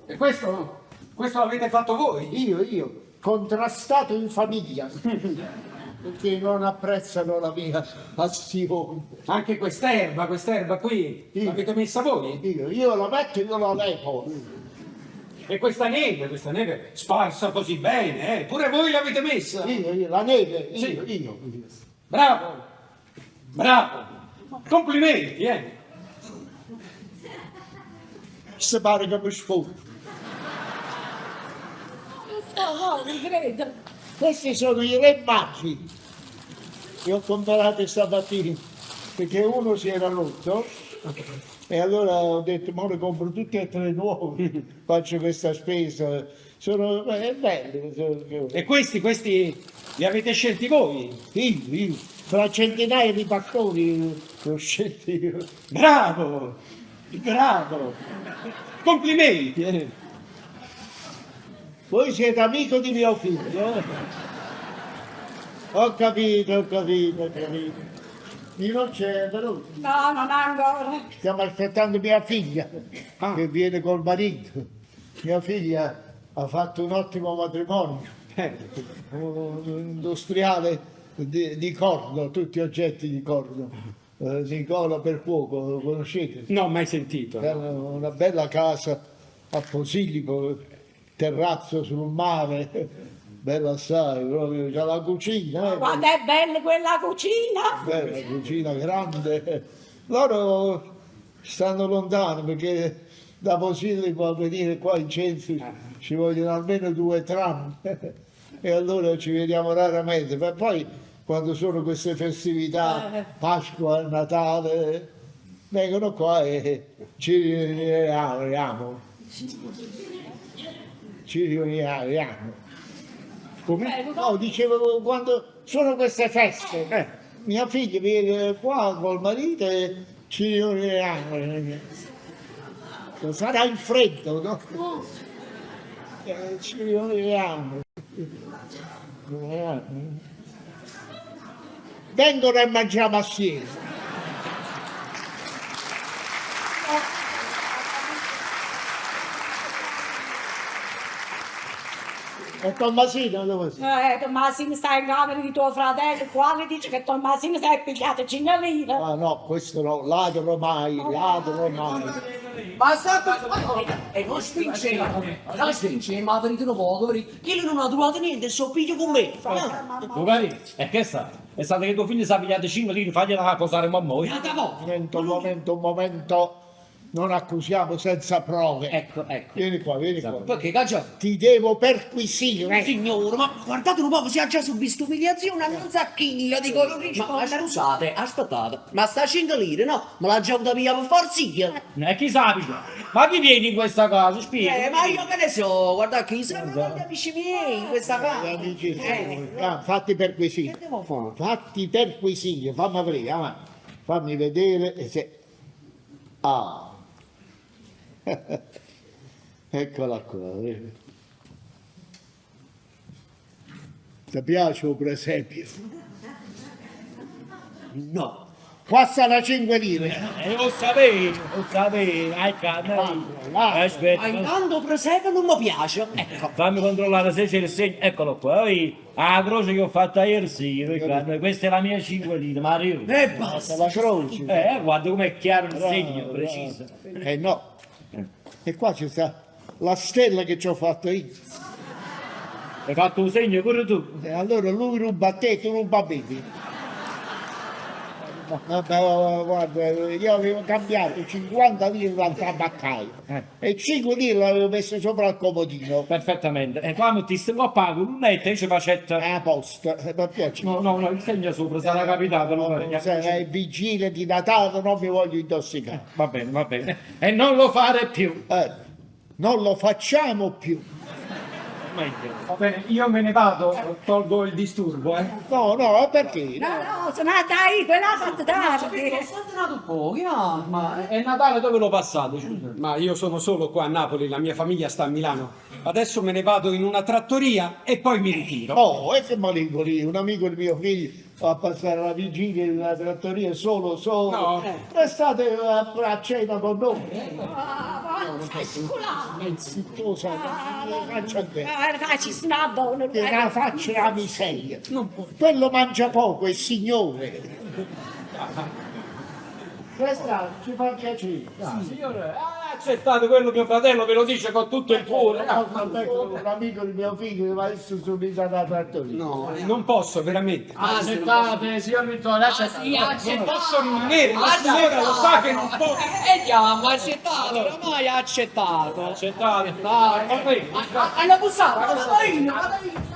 e questo, questo l'avete fatto voi? Io, io, contrastato in famiglia. Perché non apprezzano la mia passione. Anche quest'erba, quest'erba qui, Io. l'avete messa voi? Io, io la metto e io la levo. E questa neve sparsa così bene, eh? Pure voi l'avete messa? Io, io, la neve, io, Sì. io. Bravo, bravo, complimenti, eh? Se pare che mi sfogo. No, no, non credo. Questi sono i re magi che ho comprato stamattina perché uno si era rotto e allora ho detto ma ne compro tutti e tre nuovi, faccio questa spesa. Sono è bello. E questi, questi li avete scelti voi? Sì, io, fra centinaia di pastori li ho scelti io. Bravo, bravo, complimenti, eh? Voi siete amico di mio figlio? eh? Ho capito, ho capito, ho capito. Nino c'è venuto. No, non ancora. Stiamo aspettando mia figlia Ah. che viene col marito. Mia figlia ha fatto un ottimo matrimonio, Eh, un un industriale di, di corno, tutti oggetti di corno. Eh, Nicola Percuoco, lo conoscete? No, mai sentito. Era una bella casa a Posillipo, terrazzo sul mare, bella assai, proprio, c'è la cucina, eh. Quando è bella quella cucina. Bella cucina grande. Loro stanno lontano perché da Posillipo a venire qua in centro ci vogliono almeno due tram e allora ci vediamo raramente. Ma poi quando sono queste festività, Pasqua, Natale, vengono qua e ci riuniamo. Ci riuniamo. Come? No, dicevo, quando sono queste feste, mia figlia viene qua col marito e ci riuniamo. Sarà il freddo, no? Ci riuniamo. Vengono e mangiamo assieme. E Tommasino dove sei? Tommasino sta in camera di tuo fratello, quale dice che Tommasino si è pigliato 5 lire. Ah no, questo no, ladro mai, ladro mai. Ma sta E non spingeva, non spingeva, ma venite un poco, perché chi non ha trovato niente, so piglio con me. Ah, Lucarino, e che è stato? È stato che tuo figlio si è pigliato 5 lire, fagliela posare mamma. Un momento, un momento, un momento. Non accusiamo senza prove. Ecco, ecco. Vieni qua, vieni qua. Perché caccia? Ti devo perquisire. Signore, ma guardate un po', si è già subito umiliazione, non sa chi io dico. Ma, ma scusate, aspettate, ma sta 5 lire, no? Me l'ha già avuta via per forza io. E chi sa, Ma chi viene in questa casa? Spiega. Ma io che ne so, guarda chi sono gli amici miei in questa casa. Gli amici suoi. Ah, fatti perquisire. Che devo fare? Fatti perquisire, fammi aprire, avanti. Fammi vedere se... Ah. Eccola qua. vedi. Ti piace un presepio? No. Qua sta la 5 lire. E 'o sapevo, 'o sapevo, ecco, aspetta. Ma intanto 'o presepe nun me piace, ecco. Fammi controllare se c'è il segno, eccolo qua, oi, 'a croce che ho fatto ieri sera, questa è la mia 5 lire, Mario. E basta. La croce. Guarda com'è chiaro il segno, preciso. Eh no, e qua ci sta la stella che ci ho fatto io. Hai fatto un segno pure tu? E allora lui ruba a te e tu ruba a me. Vabbè, guarda, io avevo cambiato 50 lire dal tabaccaio e 5 lire l'avevo messo sopra il comodino. Perfettamente. E quando ti sto a pago lunetta, io ci faccio... A posto, mi piace. No, no, no, il segno sopra sarà capitato. No, Se è vigilia di Natale non mi voglio intossicare. Va bene, va bene. E non lo fare più. Non lo facciamo più. Meglio. Va bene, io me ne vado, tolgo il disturbo, eh. No, no, perché? No, no, sono andata io, quella l'ha fatta tardi. Sono tornato un po', ma... E Natale dove lo passate? Scusa. Ma io sono solo qua a Napoli, la mia famiglia sta a Milano. Adesso me ne vado in una trattoria e poi mi ritiro. Oh, e che malinconia, un amico di mio figlio va a passare la vigilia in una trattoria solo, solo. No. Restate a cena con noi. Ah, Zittosa, faccia a te. Facci una buona. Che la faccia è la miseria. Quello mangia poco, è signore. Questa ci fa piacere. Signore, ha accettato quello mio fratello, ve lo dice con tutto il cuore. Un amico di mio figlio che va adesso subito alla trattoria. No, non posso, veramente. Accettate, signor Vittorio, accettate. Non posso rimanere, la signora lo sa che non posso. E andiamo, accettato, oramai ha accettato. Accettate. Hanno bussato, vado io, vado io.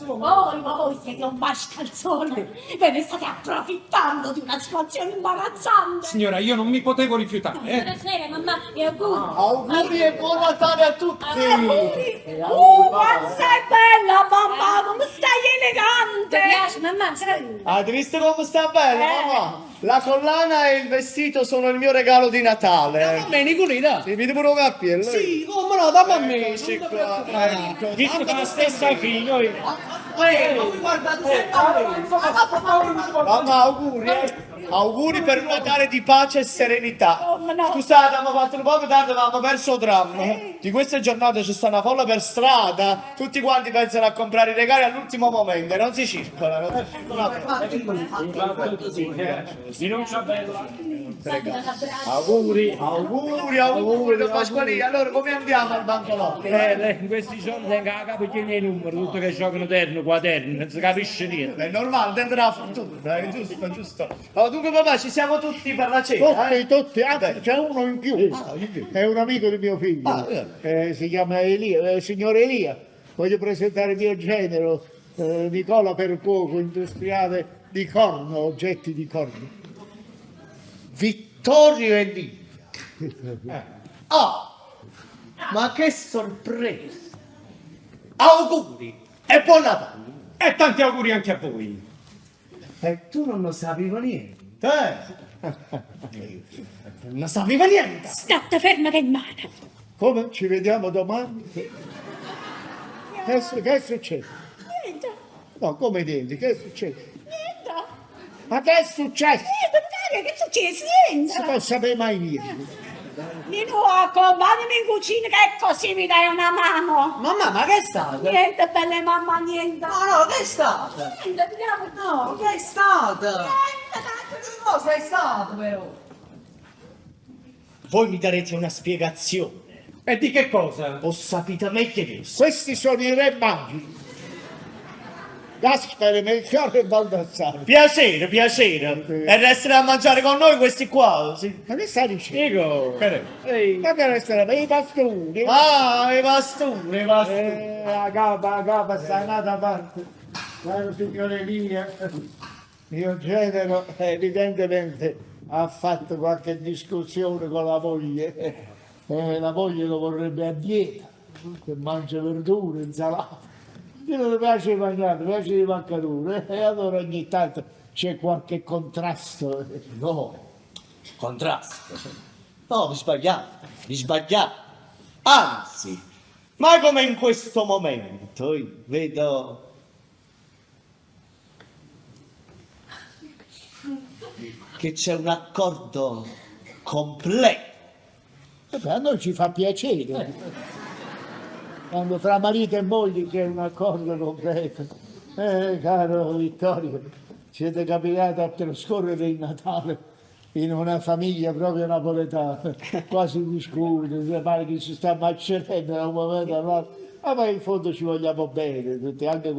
Voi, voi siete un mascalzone, ve ne state approfittando di una situazione imbarazzante. Signora, io non mi potevo rifiutare, eh. Buonasera mamma e auguri. Auguri e buon Natale a tutti! Auguri! Quanto sei bella mamma, come stai elegante! Ti piace mamma? Avete visto come sta bella, mamma? La collana e il vestito sono il mio regalo di Natale. A me, Nicolina. Ti vedi pure un cappello? Sì, come no, dammi a me. Eccoci qua, ecco. Dico la stessa figlia. Eh, ma voi guardate sempre a me. Mamma, auguri, eh. Auguri per un Natale di pace e serenità. Come no? Scusate, abbiamo fatto un po' tardi, ma abbiamo perso il tram. Di queste giornate c'è sta una folla per strada. Tutti quanti pensano a comprare i regali all'ultimo momento e non si circola. Non si circola Sinuccia bella. Auguri. Auguri, auguri, Don Pasqualino. Allora, come andiamo al bancolotto? In questi giorni tengo la capo piena di numeri, tutto che giocano terno, quaderno, non si capisce niente. È normale, dentro la fortuna, è giusto, giusto. Allora, dunque papà, ci siamo tutti per la cena. Tutti, eh? tutti, anzi c'è uno in più. Ah, in più. È un amico di mio figlio. Ah, Si chiama Elia, signor Elia. Voglio presentare mio genero, Nicola Percuoco, industriale di corno, oggetti di corno. Vittorio e Livia. Ah, ma che sorpresa! Auguri e buon Natale! E tanti auguri anche a voi. E tu non lo sapevo niente, eh? Non sapevo niente! State ferma che è in mano. Come? Ci vediamo domani? Che è successo? Niente, No, come niente? Che è successo? niente. Ma che è successo? Niente, Vittorio, che è successo? Non si Niente. può sapere mai niente. Nino, accompagnami in cucina che così mi dai una mano. Mamma, ma che è stato? Niente, belle mamma, niente. No, no, che è stato? Niente, vediamo. No, che è stato? Niente, dai. Che cosa è stato però? Voi mi darete una spiegazione. E di che cosa? Ho sapete meglio che Questi sono i re magi. Gaspare, Melchiorre e Baldassare. Piacere, piacere. E restano a mangiare con noi questi qua. Sì. Ma che stai dicendo? Dico, Ma che restano? I pastori. Ah, i pastori, i pastori. La capa sta un'altra parte. Caro signore Elia, mio genero evidentemente ha fatto qualche discussione con la moglie. La moglie lo vorrebbe a dieta, che mangia verdure, insalata. Io non mi piace mangiare, mi piace di mancature. E allora ogni tanto c'è qualche contrasto. No, contrasto. No, vi sbagliate, vi sbagliate. Anzi, ma come in questo momento io vedo... che c'è un accordo completo. Vabbè, a noi ci fa piacere. Quando fra marito e moglie c'è un accordo completo. Caro Vittorio, siete capitati a trascorrere il Natale in una famiglia proprio napoletana. Qua si discute, si pare che si sta macerando da un momento all'altro. Ma poi in fondo ci vogliamo bene, tutti, anche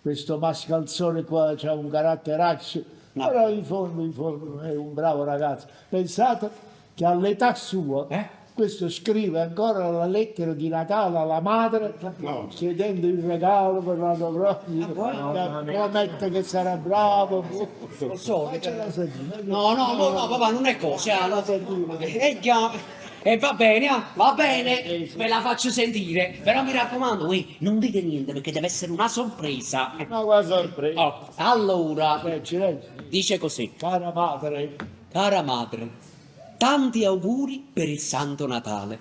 questo mascalzone qua c'ha un caratteraccio, però in fondo è un bravo ragazzo. Pensate che all'età sua, questo scrive ancora la lettera di Natale alla madre, chiedendo il regalo per l'anno prossimo, promette che sarà bravo. Lo so, Ma ce la senti? No, no, no, no, papà, non è cosa. È già. E va bene, ah, va bene, ve la faccio sentire. Però mi raccomando, voi non dite niente perché deve essere una sorpresa. Ma qua sorpresa. Oh, allora, Leggi, leggi. dice così. Cara madre. Cara madre, tanti auguri per il Santo Natale.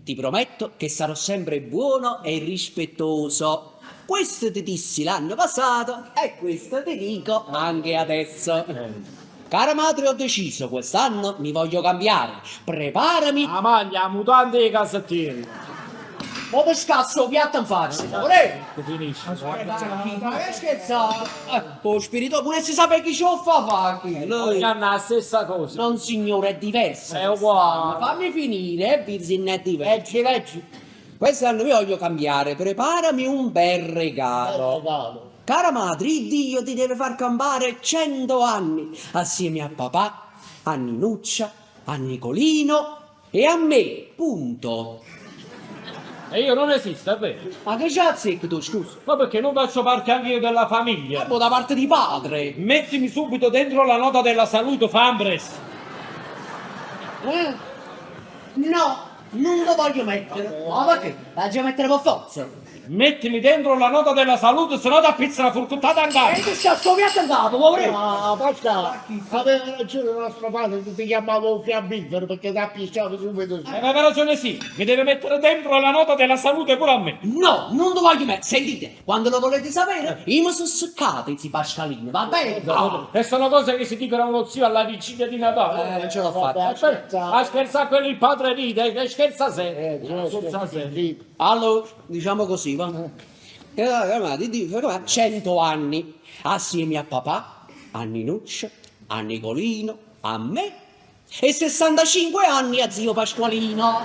Ti prometto che sarò sempre buono e rispettoso. Questo ti dissi l'anno passato e questo ti dico anche adesso. Cara madre, ho deciso, quest'anno mi voglio cambiare. Preparami. La maglia, la mutanda e i calzettini. Ma ti scasso il piatto in faccia, vorrei. Che finisce. Ma che scherzate? Oh, spirito, pure si sa chi ce lo fa fa chi. Ogni anno la stessa cosa. Non signore, è diversa. È uguale. Fammi finire, Virgin è diversa. Leggi, leggi. Quest'anno mi voglio cambiare, preparami un bel regalo. Bel regalo. Cara madre, il Dio ti deve far campare 100 anni assieme a papà, a Ninuccia, a Nicolino e a me, punto. E io non esisto, è vero? Ma che c'è azzecco tu, scusa? Ma perché non faccio parte anche io della famiglia? Ma da parte di padre. Mettimi subito dentro la nota della salute, Fambres. No, non lo voglio mettere. Ma perché? La devo mettere con forza. Mettimi dentro la nota della salute, se no ti appizza la forcuttata in capo. E tu stai scopiato in capo, poverino. Ah, Pasquale, aveva ragione nostro padre, ti chiamava un fiammifero perché ti appicciava subito. Aveva ragione sì, mi deve mettere dentro la nota della salute pure a me. No, non lo voglio mettere. Sentite, quando lo volete sapere, io mi sono seccato i Pascalini, va bene? No. E sono cose che si dicono a uno zio alla vigilia di Natale. Non ce l'ho fatta. A scherzare quello il padre ride, che scherza sempre. Scherza sempre. Allora, diciamo così, va. 100 anni assieme a papà, a Ninuccia, a Nicolino, a me e 65 anni a zio Pasqualino.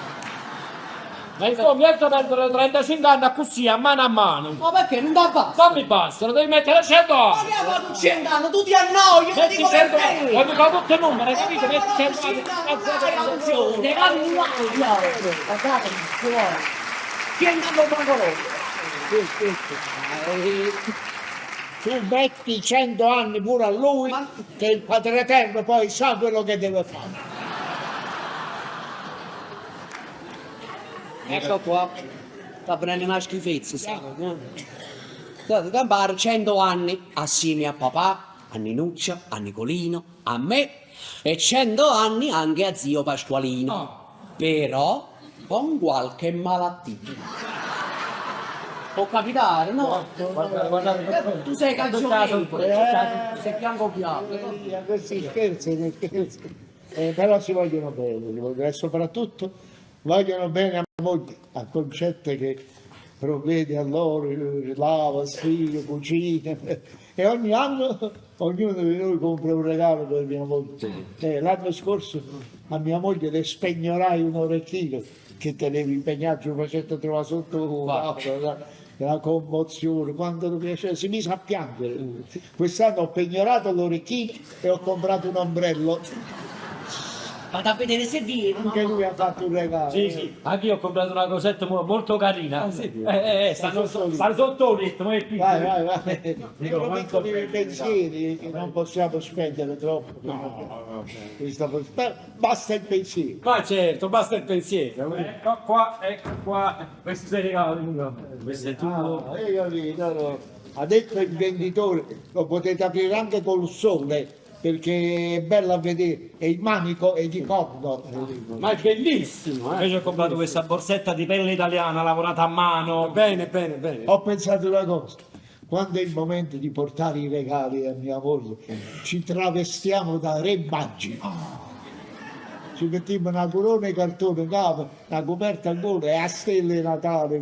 Ma insomma, mi ha perdere 35 anni così, a mano a mano. Ma perché non ti basta? Non mi basta, lo devi mettere 100 anni. Ma che ha fatto 100 anni? Tu ti annoi, io ti Metti dico 100 perché. anni, quando fa tutto il numero, capito? Metti 100 anni. Attenzione, guardate, ci vuole. 100 anni Pasqualino. Tu metti 100 anni pure a lui, Ma- che il Padre Eterno poi sa quello che deve fare. Ecco qua, sta prendendo una schifezza. Sta. State campare 100 anni assieme a papà, a Ninuccia, a Nicolino, a me e 100 anni anche a zio Pasqualino. Però con qualche malattia. Può capitare, no? Tu sei cagionevole, sei bianco bianco. Questi scherzi, scherzi. Però si vogliono bene, e soprattutto vogliono bene a moglie, a Concetta che provvede a loro, lava, sfida, cucina. E ogni anno ognuno di noi compra un regalo per mia moglie. L'anno scorso a mia moglie le spegnorai un orecchino che tenevo impegnato, lo faceva trovare sotto la commozione, quando lo piaceva, si mise a piangere. Quest'anno ho pegnorato l'orecchino e ho comprato un ombrello. Vado a vedere se viene. Anche lui ha fatto un regalo. Sì, sì, anche io ho comprato una cosetta molto carina. Stanno sotto il letto, ma è piccolo. Vai, vai, vai. Sono piccoli pensieri che non possiamo spendere troppo. No, basta il pensiero. Ma certo, basta il pensiero. Ecco qua, ecco qua. Questo sei regalo. Questo è tuo. Ah, io no, no. Ha detto il venditore, lo potete aprire anche col sole, perché è bello a vedere, e il manico è di corno. Ma è bellissimo, eh? Io ho comprato questa borsetta di pelle italiana lavorata a mano. Bene, bene, bene. Ho pensato una cosa, Quando è il momento di portare i regali a mia moglie, ci travestiamo da re magi. Ci mettiamo una corona 'e cartone 'ncapa, 'na coperta 'ncuollo e 'a stella 'e Natale.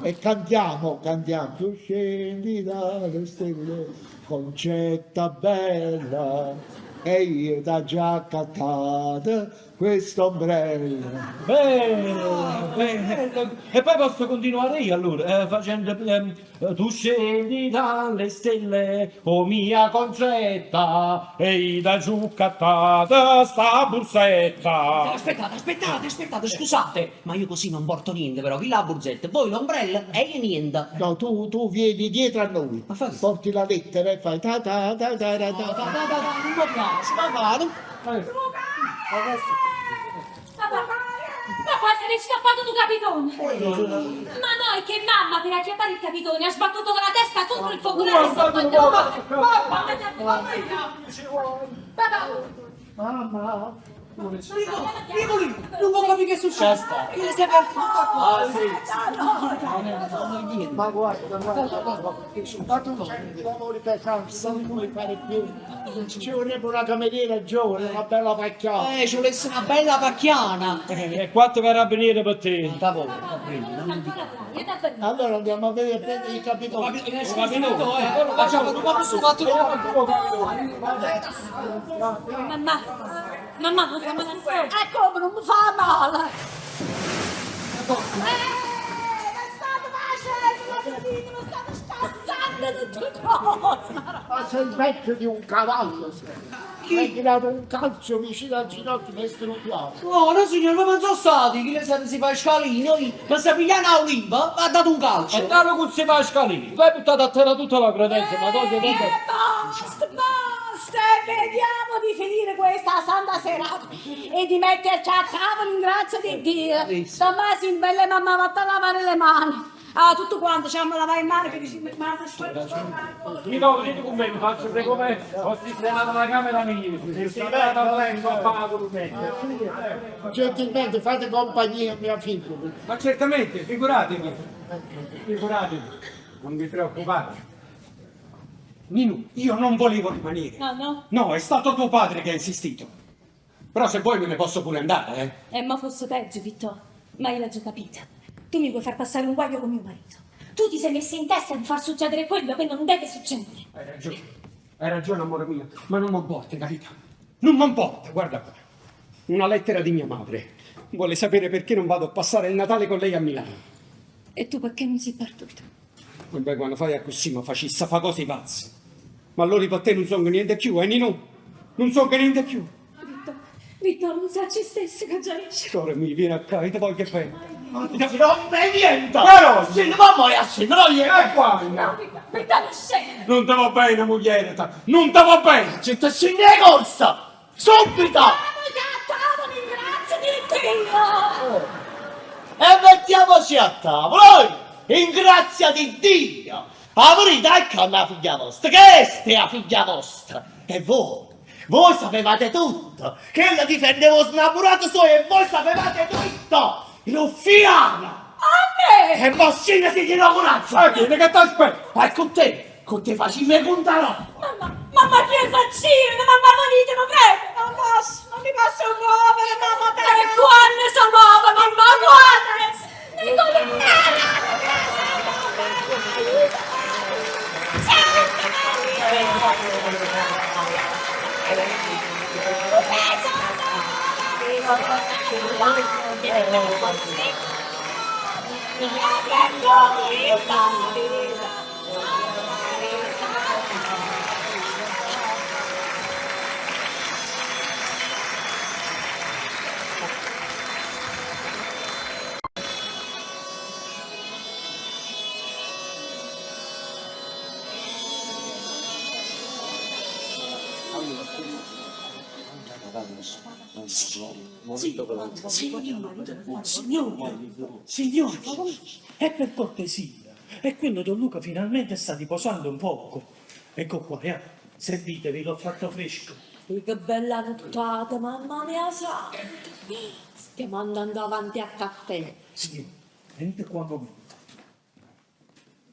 E cantiamo, cantiamo, tu scendi dalle stelle, Concetta bella, e io t'aggio accattato Questo ombrello. Bene, bene. E poi posso continuare io allora, facendo Tu scendi dalle stelle, o mia Concetta, e i' t'aggio accattata 'sta bursetta. Aspettate, aspettate, aspettate, scusate, ma io così non porto niente però, chillo 'a burzetta, voi l'ombrello e io niente. No, tu, tu vieni dietro a noi, porti la lettera e fai ta ta ta ta ta ta. Non mi piace, papà, non... Ma qua se n'è scappato nu capitone! Ma no, è che mamma per acchiappare il capitone ha sbattuto con la testa contro il focolare sotto al Mamma! Nicolì, non può capire che è successo. Che si è aperto tutta qua. Ma guarda, guarda, guarda, ma tu c'hai lavori pesanti, non puoi fare più. Ci vorrebbe una cameriera giovane, una bella pacchiana. Ci volesse una bella pacchiana. E quattro carabinieri per te. Allora andiamo a vedere, prendere il capitone. Mamma, mamma, non fa male ancora. E come non mi fa male? Mi state facendo, l'ho capito, mi state scassando tutte cose. Ma sei peggio di un cavallo, sei. Mi hai tirato un calcio vicino al ginocchio, mi hai struppiato. No, no signore, ma non sono stati, chi le sa si fa scalino, ma sta pigliando un'oliva, mi ha dato un calcio. E dato che si fa scalino, l'hai buttato a terra tutta la credenza, ma cosa E basta, basta, e vediamo di finire questa santa serata e di metterci a tavola in grazia di Dio. Tommaso, bella mamma, vatti a lavare le mani. Ah, tutto quanto, ci abbiamo lavare le mani perché ci Mi do, venite con me, mi faccio vedere come ho sistemato la camera mia. Gentilmente fate compagnia a mia figlia. Ma certamente, figuratevi. Figuratevi, non vi preoccupate. Ninu, io non volevo rimanere. No, no. No, è stato tuo padre che ha insistito. Però se vuoi me ne posso pure andare, eh. Ma fosse peggio, Vittorio. Ma io l'ho già capita. Tu mi vuoi far passare un guaio con mio marito. Tu ti sei messo in testa di far succedere quello che non deve succedere. Hai ragione. Hai ragione, amore mio, ma non m'importa, capito? Non m'importa, guarda qua. Una lettera di mia madre. Vuole sapere perché non vado a passare il Natale con lei a Milano. E tu perché non sei partito? Vabbè, quando fai così, ma facissa fa cose pazze. Ma allora per te non sono niente più, eh, Nino? Non so niente più. Vittorio, Vittorio, non sa ci stesse che già riesce. Ora mi viene a casa, ti voglio bene. Non me niente! Però, Sì, mamma, è sì, no, io E qua, Vittorio, scende! Non te va bene, moglie, non te va bene! Ci ti scende corsa! Subito! Andiamo a tavola in grazia di Dio! E mettiamoci a tavola, oi! In grazia di Dio! La verità è che è una figlia vostra, che è la figlia vostra! E voi, voi sapevate tutto! Che la difendevo snamurato suo e voi sapevate tutto! Ruffiana! A me! E mo' si tiene coraggio! Ma chi che ti aspetta? E con te, con te facile contare! Mamma, mamma chi è faccino? Mamma volite, prego! Non posso, non mi posso muovere, mamma! E quando si muove, mamma, quando? Signore, signore, è per cortesia. E quello Don Luca finalmente sta riposando un poco. Ecco qua, eh. Servitevi, l'ho fatto fresco. Che bella nottata, mamma mia santa! Stiamo andando avanti a caffè. Signore, venite qua un momento.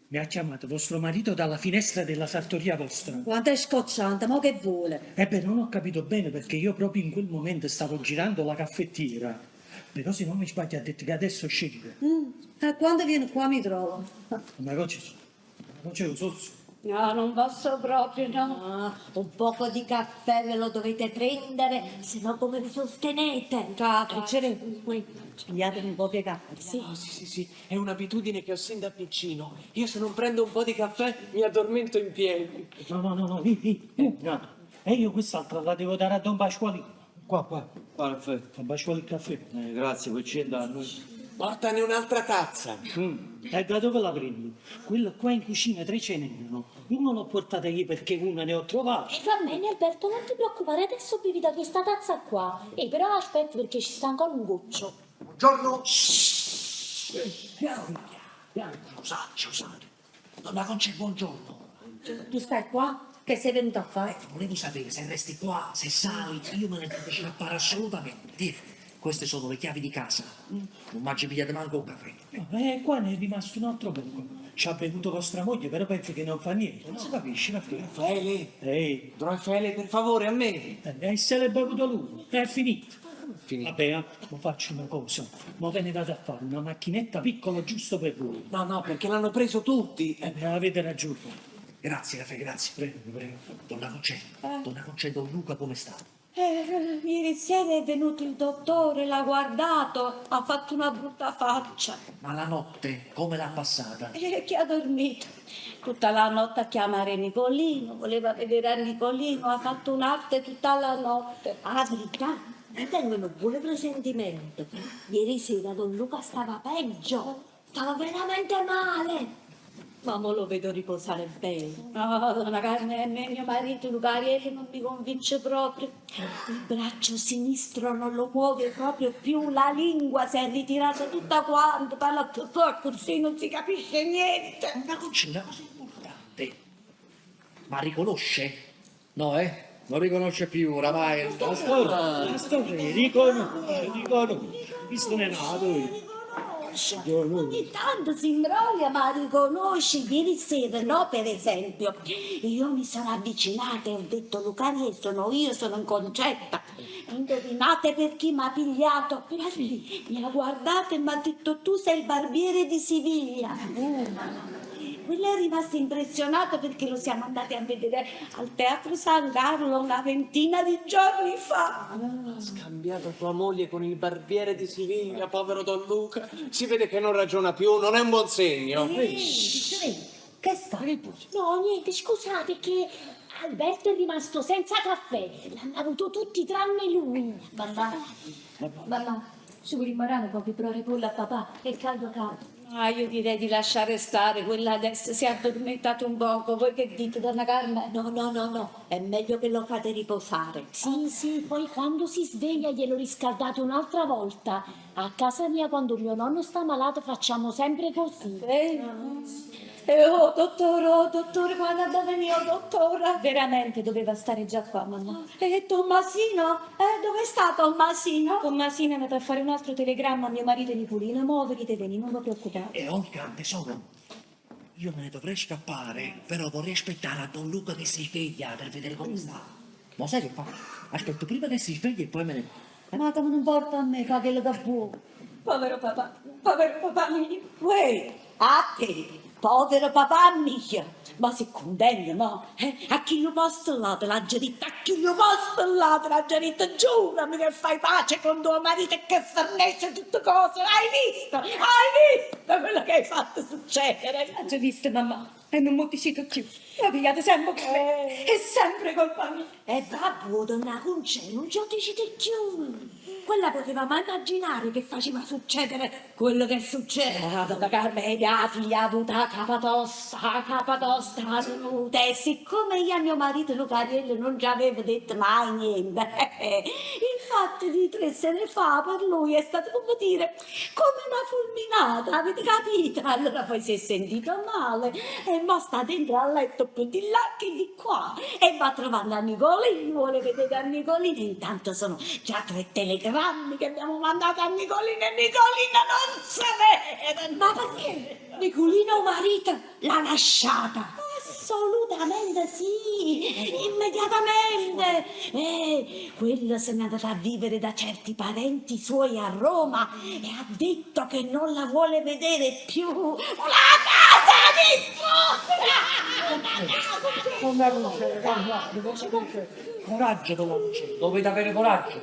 Mi ha chiamato vostro marito dalla finestra della sartoria vostra. Quanto è scocciante, mo che vuole? Eh beh, non ho capito bene perché io proprio in quel momento stavo girando la caffettiera. Però se non mi sbaglio ha detto che adesso scende. E quando viene qua mi trovo. Ma che c'è? Non c'è un sorso. No, non posso proprio, no. Ah, un poco di caffè ve lo dovete prendere, se no come vi sostenete? Ciao, Pigliate un po' di caffè. Sì. Oh, sì, sì, sì, è un'abitudine che ho sin da piccino. Io se non prendo un po' di caffè mi addormento in piedi. No, no, no, no, lì, lì. No. E io quest'altra la devo dare a Don Pasqualino. Qua, qua. Perfetto. Don Pasquale il caffè. Grazie, poi ci danno. Portane un'altra tazza. E da dove la prendi? Quella qua in cucina tre ce n'erano. Uno l'ho portata io perché una ne ho trovata. E va bene Alberto, non ti preoccupare, adesso bevi da questa tazza qua. E però aspetta perché ci sta ancora un goccio. Buongiorno. Piano, piano. Scusate, scusate. Donna Conce, buongiorno. Tu stai qua? Che sei venuto a fare? Volevo sapere se resti qua, se sali, io me ne devo scappare assolutamente. Dì, queste sono le chiavi di casa. Non mi pigliate manco un caffè. No, e qua ne è rimasto un altro poco. Ci ha bevuto vostra moglie, però penso che non fa niente. Non si capisce, Raffaele. Raffaele, Ehi, Raffaele, per favore, a me. e se l'è bevuto lui, è finito. Finito. Vabbè, mo faccio una cosa. Mo ve ne vado a fare una macchinetta piccola giusto per voi. No, no, perché l'hanno preso tutti. Avete ragione. Grazie, Raffaele, grazie. Prego, prego. Donna Conce, donna Conce, Don Luca come sta? Ieri sera è venuto il dottore, l'ha guardato, ha fatto una brutta faccia. Ma la notte come l'ha passata? E chi ha dormito? Tutta la notte a chiamare Nicolino, voleva vedere a Nicolino, ha fatto un'arte tutta la notte. La verità, io tengo un buon presentimento. Ieri sera Don Luca stava peggio, stava veramente male. Ma mo lo vedo riposare bene. No, donna Carmen, mio marito Lucarielli non mi convince proprio. Il braccio sinistro non lo muove proprio più, la lingua si è ritirata tutta quanta, parla tutto così, non si capisce niente. Donna Conce, una cosa importante. Ma riconosce? No, eh? Non riconosce più oramai. Pastore, riconosce, riconosce. Visto ne nato io. Ogni tanto si imbroglia, ma riconosce. Ieri sera, no, per esempio, io mi sono avvicinata e ho detto Lucariello, sono io, sono in Concetta. Indovinate per chi mi ha pigliato? Mi ha guardato e mi ha detto tu sei il barbiere di Siviglia. Quella è rimasta impressionata perché lo siamo andati a vedere al Teatro San Carlo una ventina di giorni fa. Ha scambiato tua moglie con il barbiere di Siviglia, povero Don Luca. Si vede che non ragiona più, non è un buon segno. Che sta? No, niente, scusate che Alberto è rimasto senza caffè. L'hanno avuto tutti tranne lui. Mamma, Mamma, su rimarrà un po' di pollo a papà, è caldo caldo. Ah, io direi di lasciare stare, quella adesso si è addormentata un poco. Voi che dite, donna Carmen? No, no, no, no, è meglio che lo fate riposare. Sì, sì, poi quando si sveglia glielo riscaldate un'altra volta. A casa mia quando mio nonno sta malato facciamo sempre così. Oh, dottore, oh, dottore, quando andate mio dottore? Veramente doveva stare già qua, mamma. E Tommasino? Dove sta Tommasino? Tommasino è andato a fare un altro telegramma a mio marito e Nicolino. Mo venite, veni, non vi preoccupate. E Olga, tesoro, io me ne dovrei scappare, però vorrei aspettare a Don Luca che si sveglia per vedere come sta. Ma sai che fa? Aspetto prima che si svegli e poi me ne... Ma come non porta a me, fa quello che vuoi. Povero papà, povero papà mio. Uè, a te, povero papà mio. Ma si contenta, no? A chi lo posto là te l'ha già detto, a chi lo posto là te l'ha già detto, giurami che fai pace con tuo marito e che fornisce tutte cose. Hai visto? Hai visto quello che hai fatto succedere? L'ho già visto, mamma, e non mi decido più. La pigliate sempre con me, è sempre colpa mia. E vabbè, donna Conce, non ci ho deciso più. Quella poteva mai immaginare che faceva succedere quello che succede. Ah, donna Carmen, la figlia ha avuto la capa tosta, la capa tosta, la tenuta. E siccome io a mio marito Lucariello non ci avevo detto mai niente, il fatto di 3 sere fa per lui è stato come dire, come una fulminata, avete capito? Allora poi si è sentito male e mo sta dentro al letto andato più di là che di qua e va trovando a Nicolino, vuole vedere a Nicolino, intanto sono già tre telegrammi che abbiamo mandato a Nicolino e Nicolino non si vede. Ma perché? Nicolino 'o marito l'ha lasciata. Assolutamente sì, immediatamente. Eh, quello se n'è andato a vivere da certi parenti suoi a Roma e ha detto che non la vuole vedere più. Una casa distrutta! Coraggio, donna Concetta, dovete avere coraggio.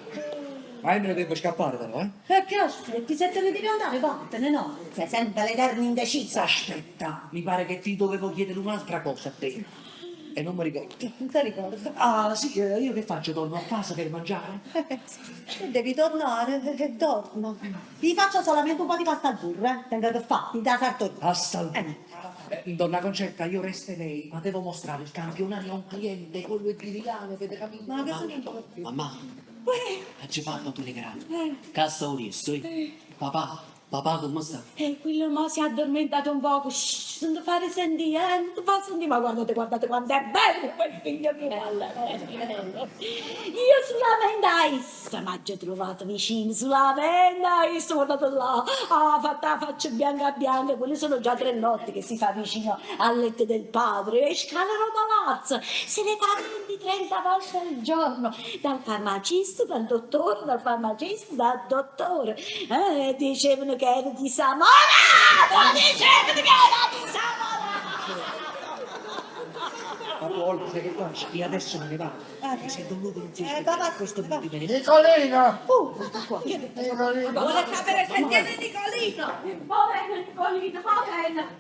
Ma io me ne devo scappare però, eh? Perché aspetti? Se te ne devi andare, vattene, no? Sei sempre l'eterno indeciso. Aspetta, mi pare che ti dovevo chiedere un'altra cosa a te. E non mi ricordo. Non ti ricordo. Ah, sì, io che faccio? Torno a casa per mangiare? Se devi tornare, che torno. Vi faccio solamente un po' di pasta al burro, eh? Tengo che fare, da sartoria. Pasta al burro. Donna Concetta, io resterei, ma devo mostrare il campionario a un cliente, quello è di Milano, avete capito? Ma che sono Mamma, ci fatto un telegramma. Cassa ho visto, eh? Papà, papà come sta? E quello mo si è addormentato un poco. Shh, non ti fare sentire, eh? Non ti fa sentire, ma guardate, guardate quanto è bello quel figlio mio. Io solamente a essa mi ho trovato vicino, solamente a essa, guardate là, ha fatto la faccia bianca bianca, quelle sono già tre notti che si fa vicino al letto del padre e scalano palazzo, se ne fa 20-30 volte al giorno, dal farmacista, dal dottore, dal farmacista, dal dottore. Dicevano che era disamorato, dicevano che era disamorato. Ma Olga, che faccio? Io adesso me ne vado. Perché se Don Luca non si sveglia, questo mi rimane. Nicolino! Nicolino! Vuole sapere se tiene Nicolino! Va bene, Nicolino, va bene.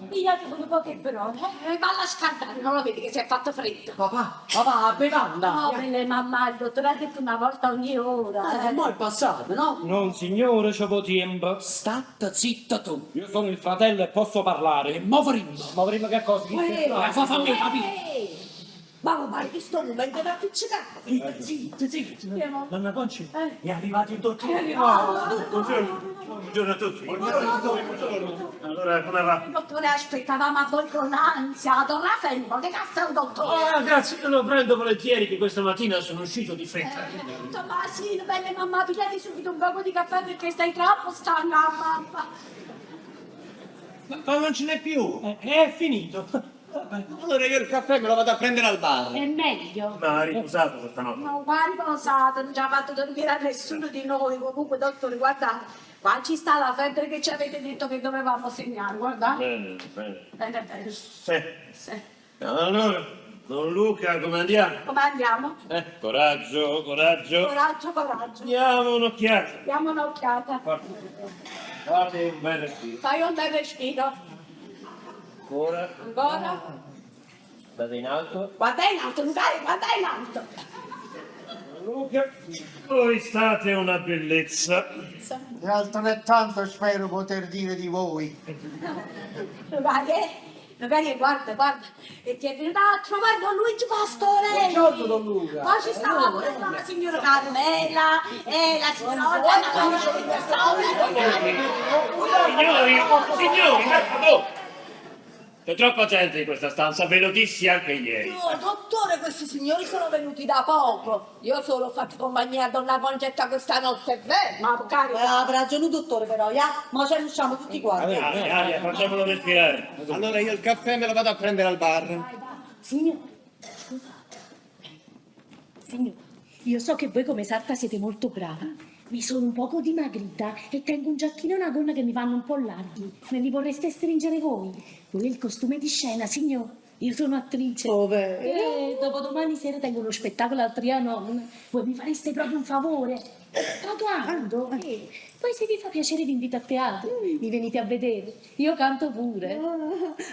Pigliate un po' che però. Valla a scaldare, non lo vedi che si è fatto freddo? Papà, papà, bevanda! No, belle mamma, il dottore ha detto una volta ogni ora. Mo è passato, no? Non signore, c'è poco tempo. Statte zitta tu. Io sono il fratello e posso parlare. E mo prima. Ma prima che cosa? Chi Fa fammi capire. Ma ma questo momento da appiccicare! Zitto, zitto. Donna Concetta, è arrivato il dottore. Buongiorno. Buongiorno a tutti. Buongiorno. Allora, come va? Dottore, aspettavamo a voi con ansia. Don Raffaele, che cazzo è un dottore? Ah, grazie, lo prendo volentieri che questa mattina sono uscito di fretta. Tommasino, belle mamma, pigliati subito un poco di caffè perché stai troppo stanca, mamma. Ma non ce n'è più. È finito. Allora io il caffè me lo vado a prendere al bar. È meglio. Ma ha riposato questa notte. Ma guarda riposato, non ci ha fatto dormire a nessuno di noi. Comunque, dottore, guardate, qua ci sta la febbre che ci avete detto che dovevamo segnare, guarda. Bene, bene. Bene, bene. Sì. Sì. Allora, Don Luca, come andiamo? Come andiamo? Coraggio, coraggio. Coraggio, coraggio. Diamo un'occhiata. Diamo un'occhiata. Fate un bel respiro. Fai un bel respiro. Ancora. Ancora. Guarda in alto. Guarda in alto, Luca, guarda in alto. Luca, voi state una bellezza. E altrettanto spero poter dire di voi. Magari, guarda, guarda, e ti è venuta a trovare Don Luigi Pastorelli. Buongiorno, Don Luca. Poi ci stava pure la signora Carmela e la signora... Signori, signori, per favore. C'è troppa gente in questa stanza, ve lo dissi anche ieri. Oh, dottore, questi signori sono venuti da poco. Io solo ho fatto compagnia a donna Concetta questa notte, è vero? Ma cari, Ha ragione il dottore però, ya? Ma ci riusciamo tutti quanti. Aria, aria, facciamolo respirare. Allora io il caffè me lo vado a prendere al bar. Signor, scusate. Signor, io so che voi come sarta siete molto brava. Mi sono un poco dimagrita e tengo un giacchino e una gonna che mi vanno un po' larghi. Me li vorreste stringere voi? Quello è il costume di scena, signor. Io sono attrice. Dove? Dopodomani sera tengo uno spettacolo al Trianon. Voi mi fareste proprio un favore. Pagando. Poi se vi fa piacere vi invito a teatro. Mi venite a vedere. Io canto pure.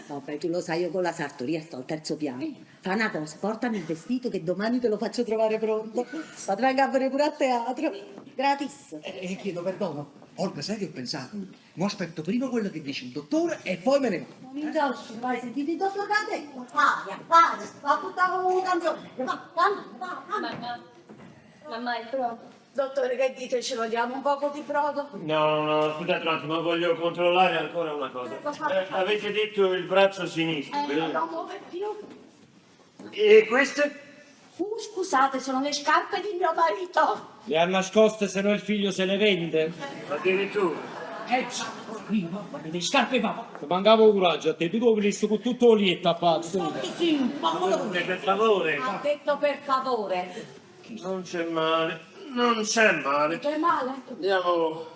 Vabbè, tu lo sai, io con la sartoria sto al terzo piano. Fa una cosa, portami il vestito che domani te lo faccio trovare pronto. Ma ti vengo a vedere pure a teatro. Gratis. E chiedo perdono. Olga, sai che ho pensato? Mo aspetto prima quello che dice il dottore e poi me ne vado. Non mi incalci, vai, sentite il dottor Candè. Vai, vai, va a buttare un campione. Va, va, va, va. Mamma, mamma è pronto. Dottore, che dite? Ce lo diamo un poco di brodo? No, no, scusate un attimo, voglio controllare ancora una cosa. Avete detto il braccio sinistro, Eh, vero? non muove più. E queste? Scusate, sono le scarpe di mio marito. Le ha nascoste se no il figlio se le vende. Addirittura. Io, mamma mia, le scarpe papà. Ti mancava il coraggio a te, tu dovevi venire con tutto il lietto a pazzo. Sì, ma Per favore. Ha detto per favore. Non c'è male, non c'è male. C'è male? Andiamo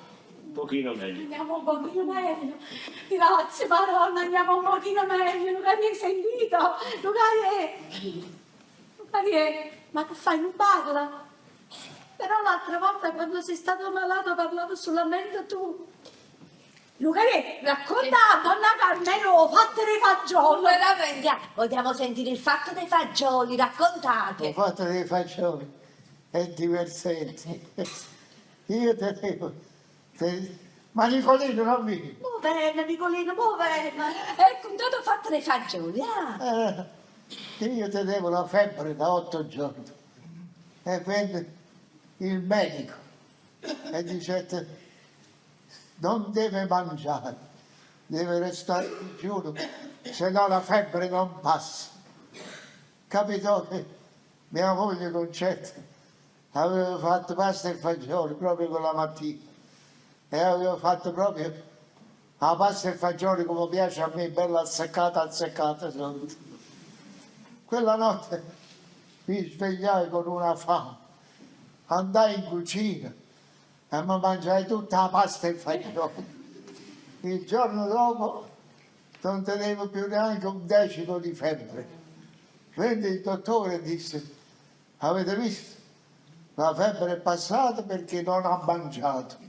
un pochino meglio. Andiamo un pochino meglio. Grazie, Madonna, andiamo un pochino meglio. Luca, mi hai sentito? Luca, Luca, ma che fai? Non parla. Però l'altra volta quando sei stato malato parlavo solamente tu. Luca, racconta a donna Carmelo, ho fatto dei fagioli. Veramente, vogliamo sentire il fatto dei fagioli, raccontate. Ho fatto dei fagioli, è divertente. Io tenevo... Ma Nicolino non viene. Mo bene, Nicolino, mo bene. Ecco, intanto ho fatto dei fagioli, ah. Io tenevo la febbre da 8 giorni e venne il medico e dicette non deve mangiare, deve restare digiuno, se no la febbre non passa. Capitò che mia moglie Concetta aveva fatto pasta e fagioli proprio quella mattina e aveva fatto proprio la pasta e fagioli come piace a me, bella azzeccata, azzeccata. Quella notte mi svegliai con una fame, andai in cucina e mi mangiai tutta la pasta e fagioli. Il giorno dopo non tenevo più neanche un decimo di febbre. Venne il dottore e disse, avete visto? La febbre è passata perché non ha mangiato.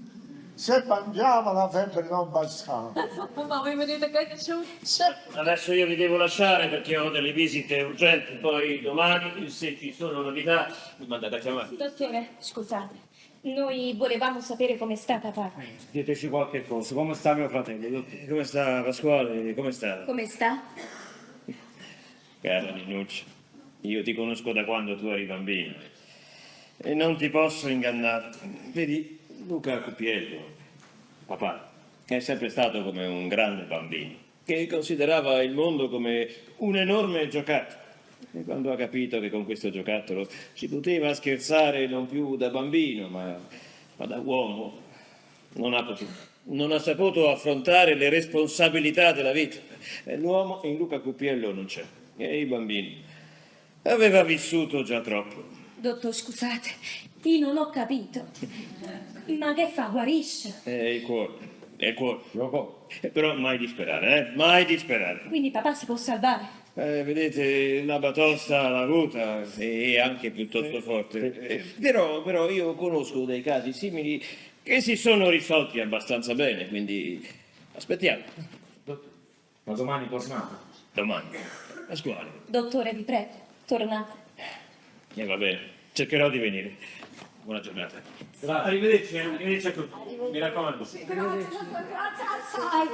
Se mangiava la febbre non passava. Ma voi vedete che ciuccia. Adesso io vi devo lasciare perché ho delle visite urgenti, poi domani, se ci sono novità, mi mandate a chiamare. Dottore, scusate, noi volevamo sapere come sta papà. Diteci qualche cosa, come sta mio fratello? dottore? Come sta Pasquale? Come sta? Come sta? Cara Ninuccia, io ti conosco da quando tu eri bambino e non ti posso ingannare. Vedi, Luca Cupiello, papà, è sempre stato come un grande bambino che considerava il mondo come un enorme giocattolo. E quando ha capito che con questo giocattolo si poteva scherzare non più da bambino, ma da uomo, non ha potuto. Non ha saputo affrontare le responsabilità della vita. E l'uomo in Luca Cupiello non c'è. E i bambini. Aveva vissuto già troppo. Dottor, scusate, io non ho capito. Ma che fa? Guarisce? È il cuore, è il cuore. Però mai disperare, eh? Mai disperare. Quindi papà si può salvare? Vedete, la batosta l'ha avuta e anche piuttosto forte. Però io conosco dei casi simili che si sono risolti abbastanza bene, quindi aspettiamo. Ma domani tornate? Domani. Pasquale. Dottore, vi prego, tornate. E va bene, cercherò di venire. Buona giornata. Arrivederci, arrivederci a tutti. Mi raccomando. Grazie, grazie assai.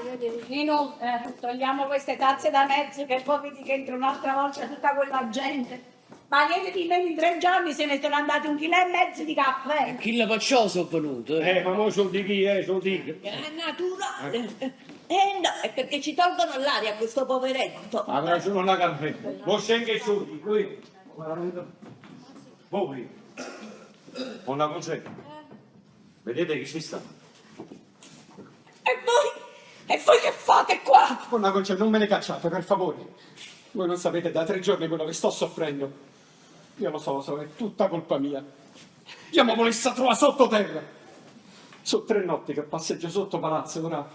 Nino, togliamo queste tazze da mezzo che poi vedi che entra un'altra volta tutta quella gente. Ma niente di meno in 3 giorni se ne sono andati 1,5 kg di caffè. Chi la faccio sono venuto? Ma mo ce lo dico io, ce lo dico. È naturale. No, è perché ci tolgono l'aria a questo poveretto. Ha ragione la Carmela. Lo scende su, qui. Voi. Buona Concetta. Vedete chi ci sta? E voi? E voi che fate qua? Buona Concetta, non me ne cacciate, per favore. Voi non sapete da 3 giorni quello che sto soffrendo. Io lo so, è tutta colpa mia. Io mi volessi trovare sottoterra. Sono 3 notti che passeggio sotto palazzo, ora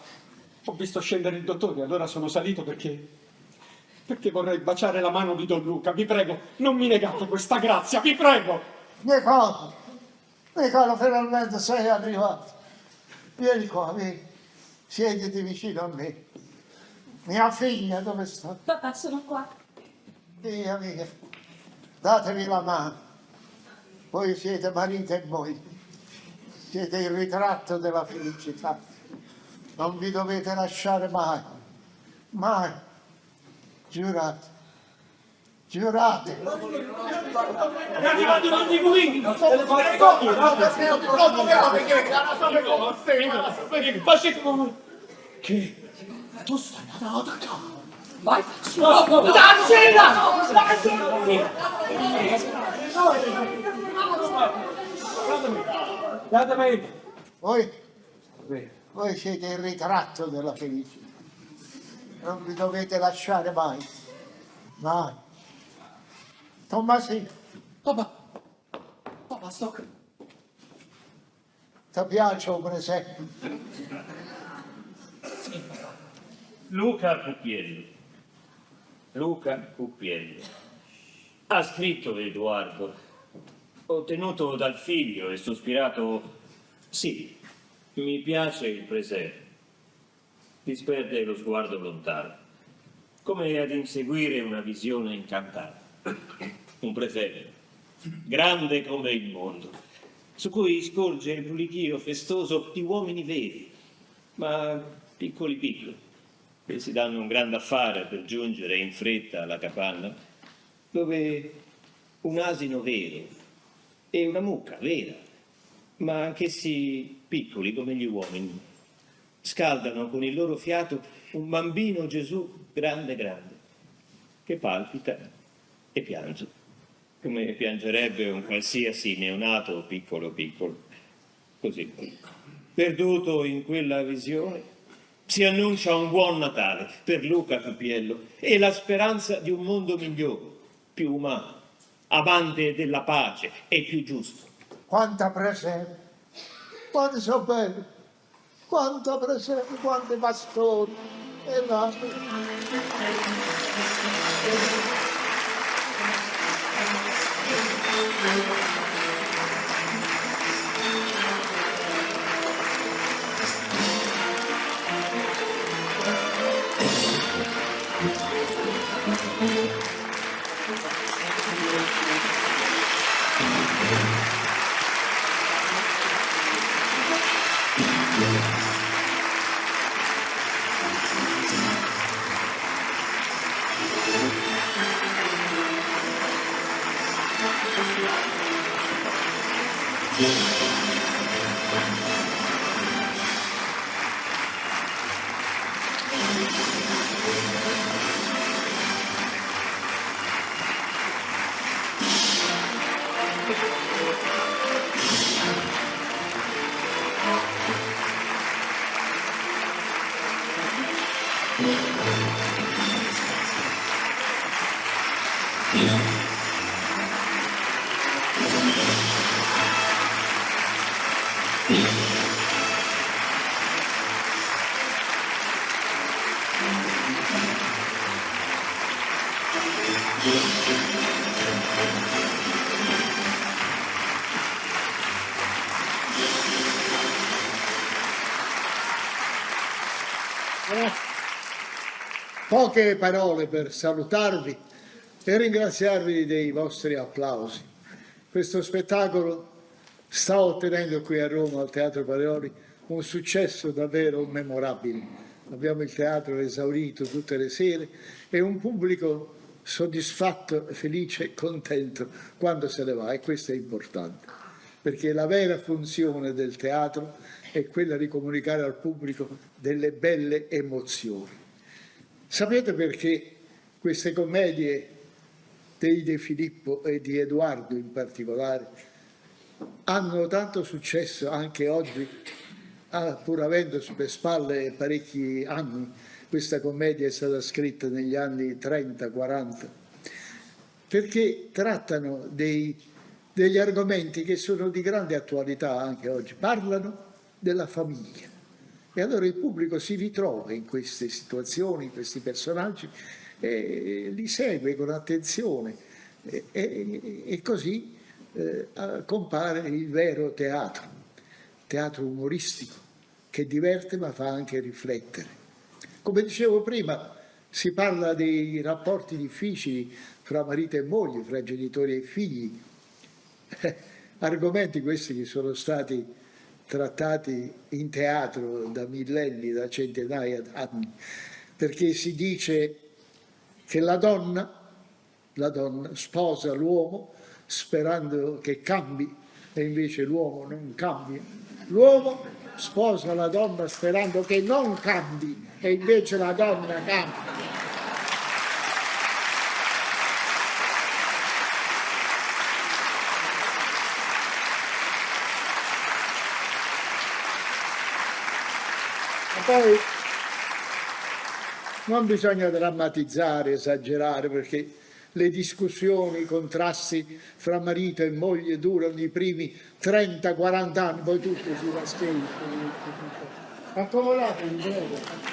ho visto scendere il dottore, allora sono salito perché vorrei baciare la mano di Don Luca. Vi prego, non mi negate questa grazia, vi prego! Nicola, Nicola, finalmente sei arrivato. Vieni qua, vieni. Siediti vicino a me. Mia figlia dove sta? Papà, sono qua. Figlia mia, datemi la mano. Voi siete marito e moglie. Siete il ritratto della felicità. Non vi dovete lasciare mai. Mai. Giurate. Giurate! È arrivato Don Niculino! Facete come... Che? Tu stai andando ccà! Vai! Datemi! Voi, voi siete il ritratto della felicità. Non vi dovete lasciare mai. Mai. Tommasino. Papà. Papà, sto qui. Ti piace un presepe? Luca Cupiello. Luca Cupiello. Ha scritto Edoardo, ottenuto dal figlio e sospirato sì, mi piace il presepe. Disperde lo sguardo lontano, come ad inseguire una visione incantata. Un presepe, grande come il mondo, su cui scorge il brulichio festoso di uomini veri, ma piccoli piccoli, che si danno un grande affare per giungere in fretta alla capanna, dove un asino vero e una mucca vera, ma anch'essi piccoli come gli uomini, scaldano con il loro fiato un bambino Gesù grande grande, che palpita e piange, come piangerebbe un qualsiasi neonato piccolo piccolo. Così, perduto in quella visione, si annuncia un buon Natale per Luca Capiello e la speranza di un mondo migliore, più umano, amante della pace e più giusto. Quanta presepe, quanto sono belli, quanta presepe, quanti pastori. E là. Poche parole per salutarvi e ringraziarvi dei vostri applausi. Questo spettacolo sta ottenendo qui a Roma, al Teatro Parioli, un successo davvero memorabile. Abbiamo il teatro esaurito tutte le sere e un pubblico soddisfatto, felice e contento quando se ne va, e questo è importante, perché la vera funzione del teatro è quella di comunicare al pubblico delle belle emozioni. Sapete perché queste commedie dei De Filippo e di Edoardo in particolare hanno tanto successo anche oggi, pur avendo sulle spalle parecchi anni? Questa commedia è stata scritta negli anni 30, 40, perché trattano degli argomenti che sono di grande attualità anche oggi, parlano della famiglia. E allora il pubblico si ritrova in queste situazioni, in questi personaggi, e li segue con attenzione e così compare il vero teatro, teatro umoristico, che diverte ma fa anche riflettere. Come dicevo prima, si parla dei rapporti difficili fra marito e moglie, fra genitori e figli, argomenti questi che sono stati trattati in teatro da millenni, da centinaia d'anni, perché si dice che la donna La donna sposa l'uomo sperando che cambi e invece l'uomo non cambia. L'uomo sposa la donna sperando che non cambi e invece la donna cambia. Ma poi non bisogna drammatizzare, esagerare, perché le discussioni, i contrasti fra marito e moglie durano i primi 30-40 anni, poi tutto si rasteggia. Accomodatevi, prego.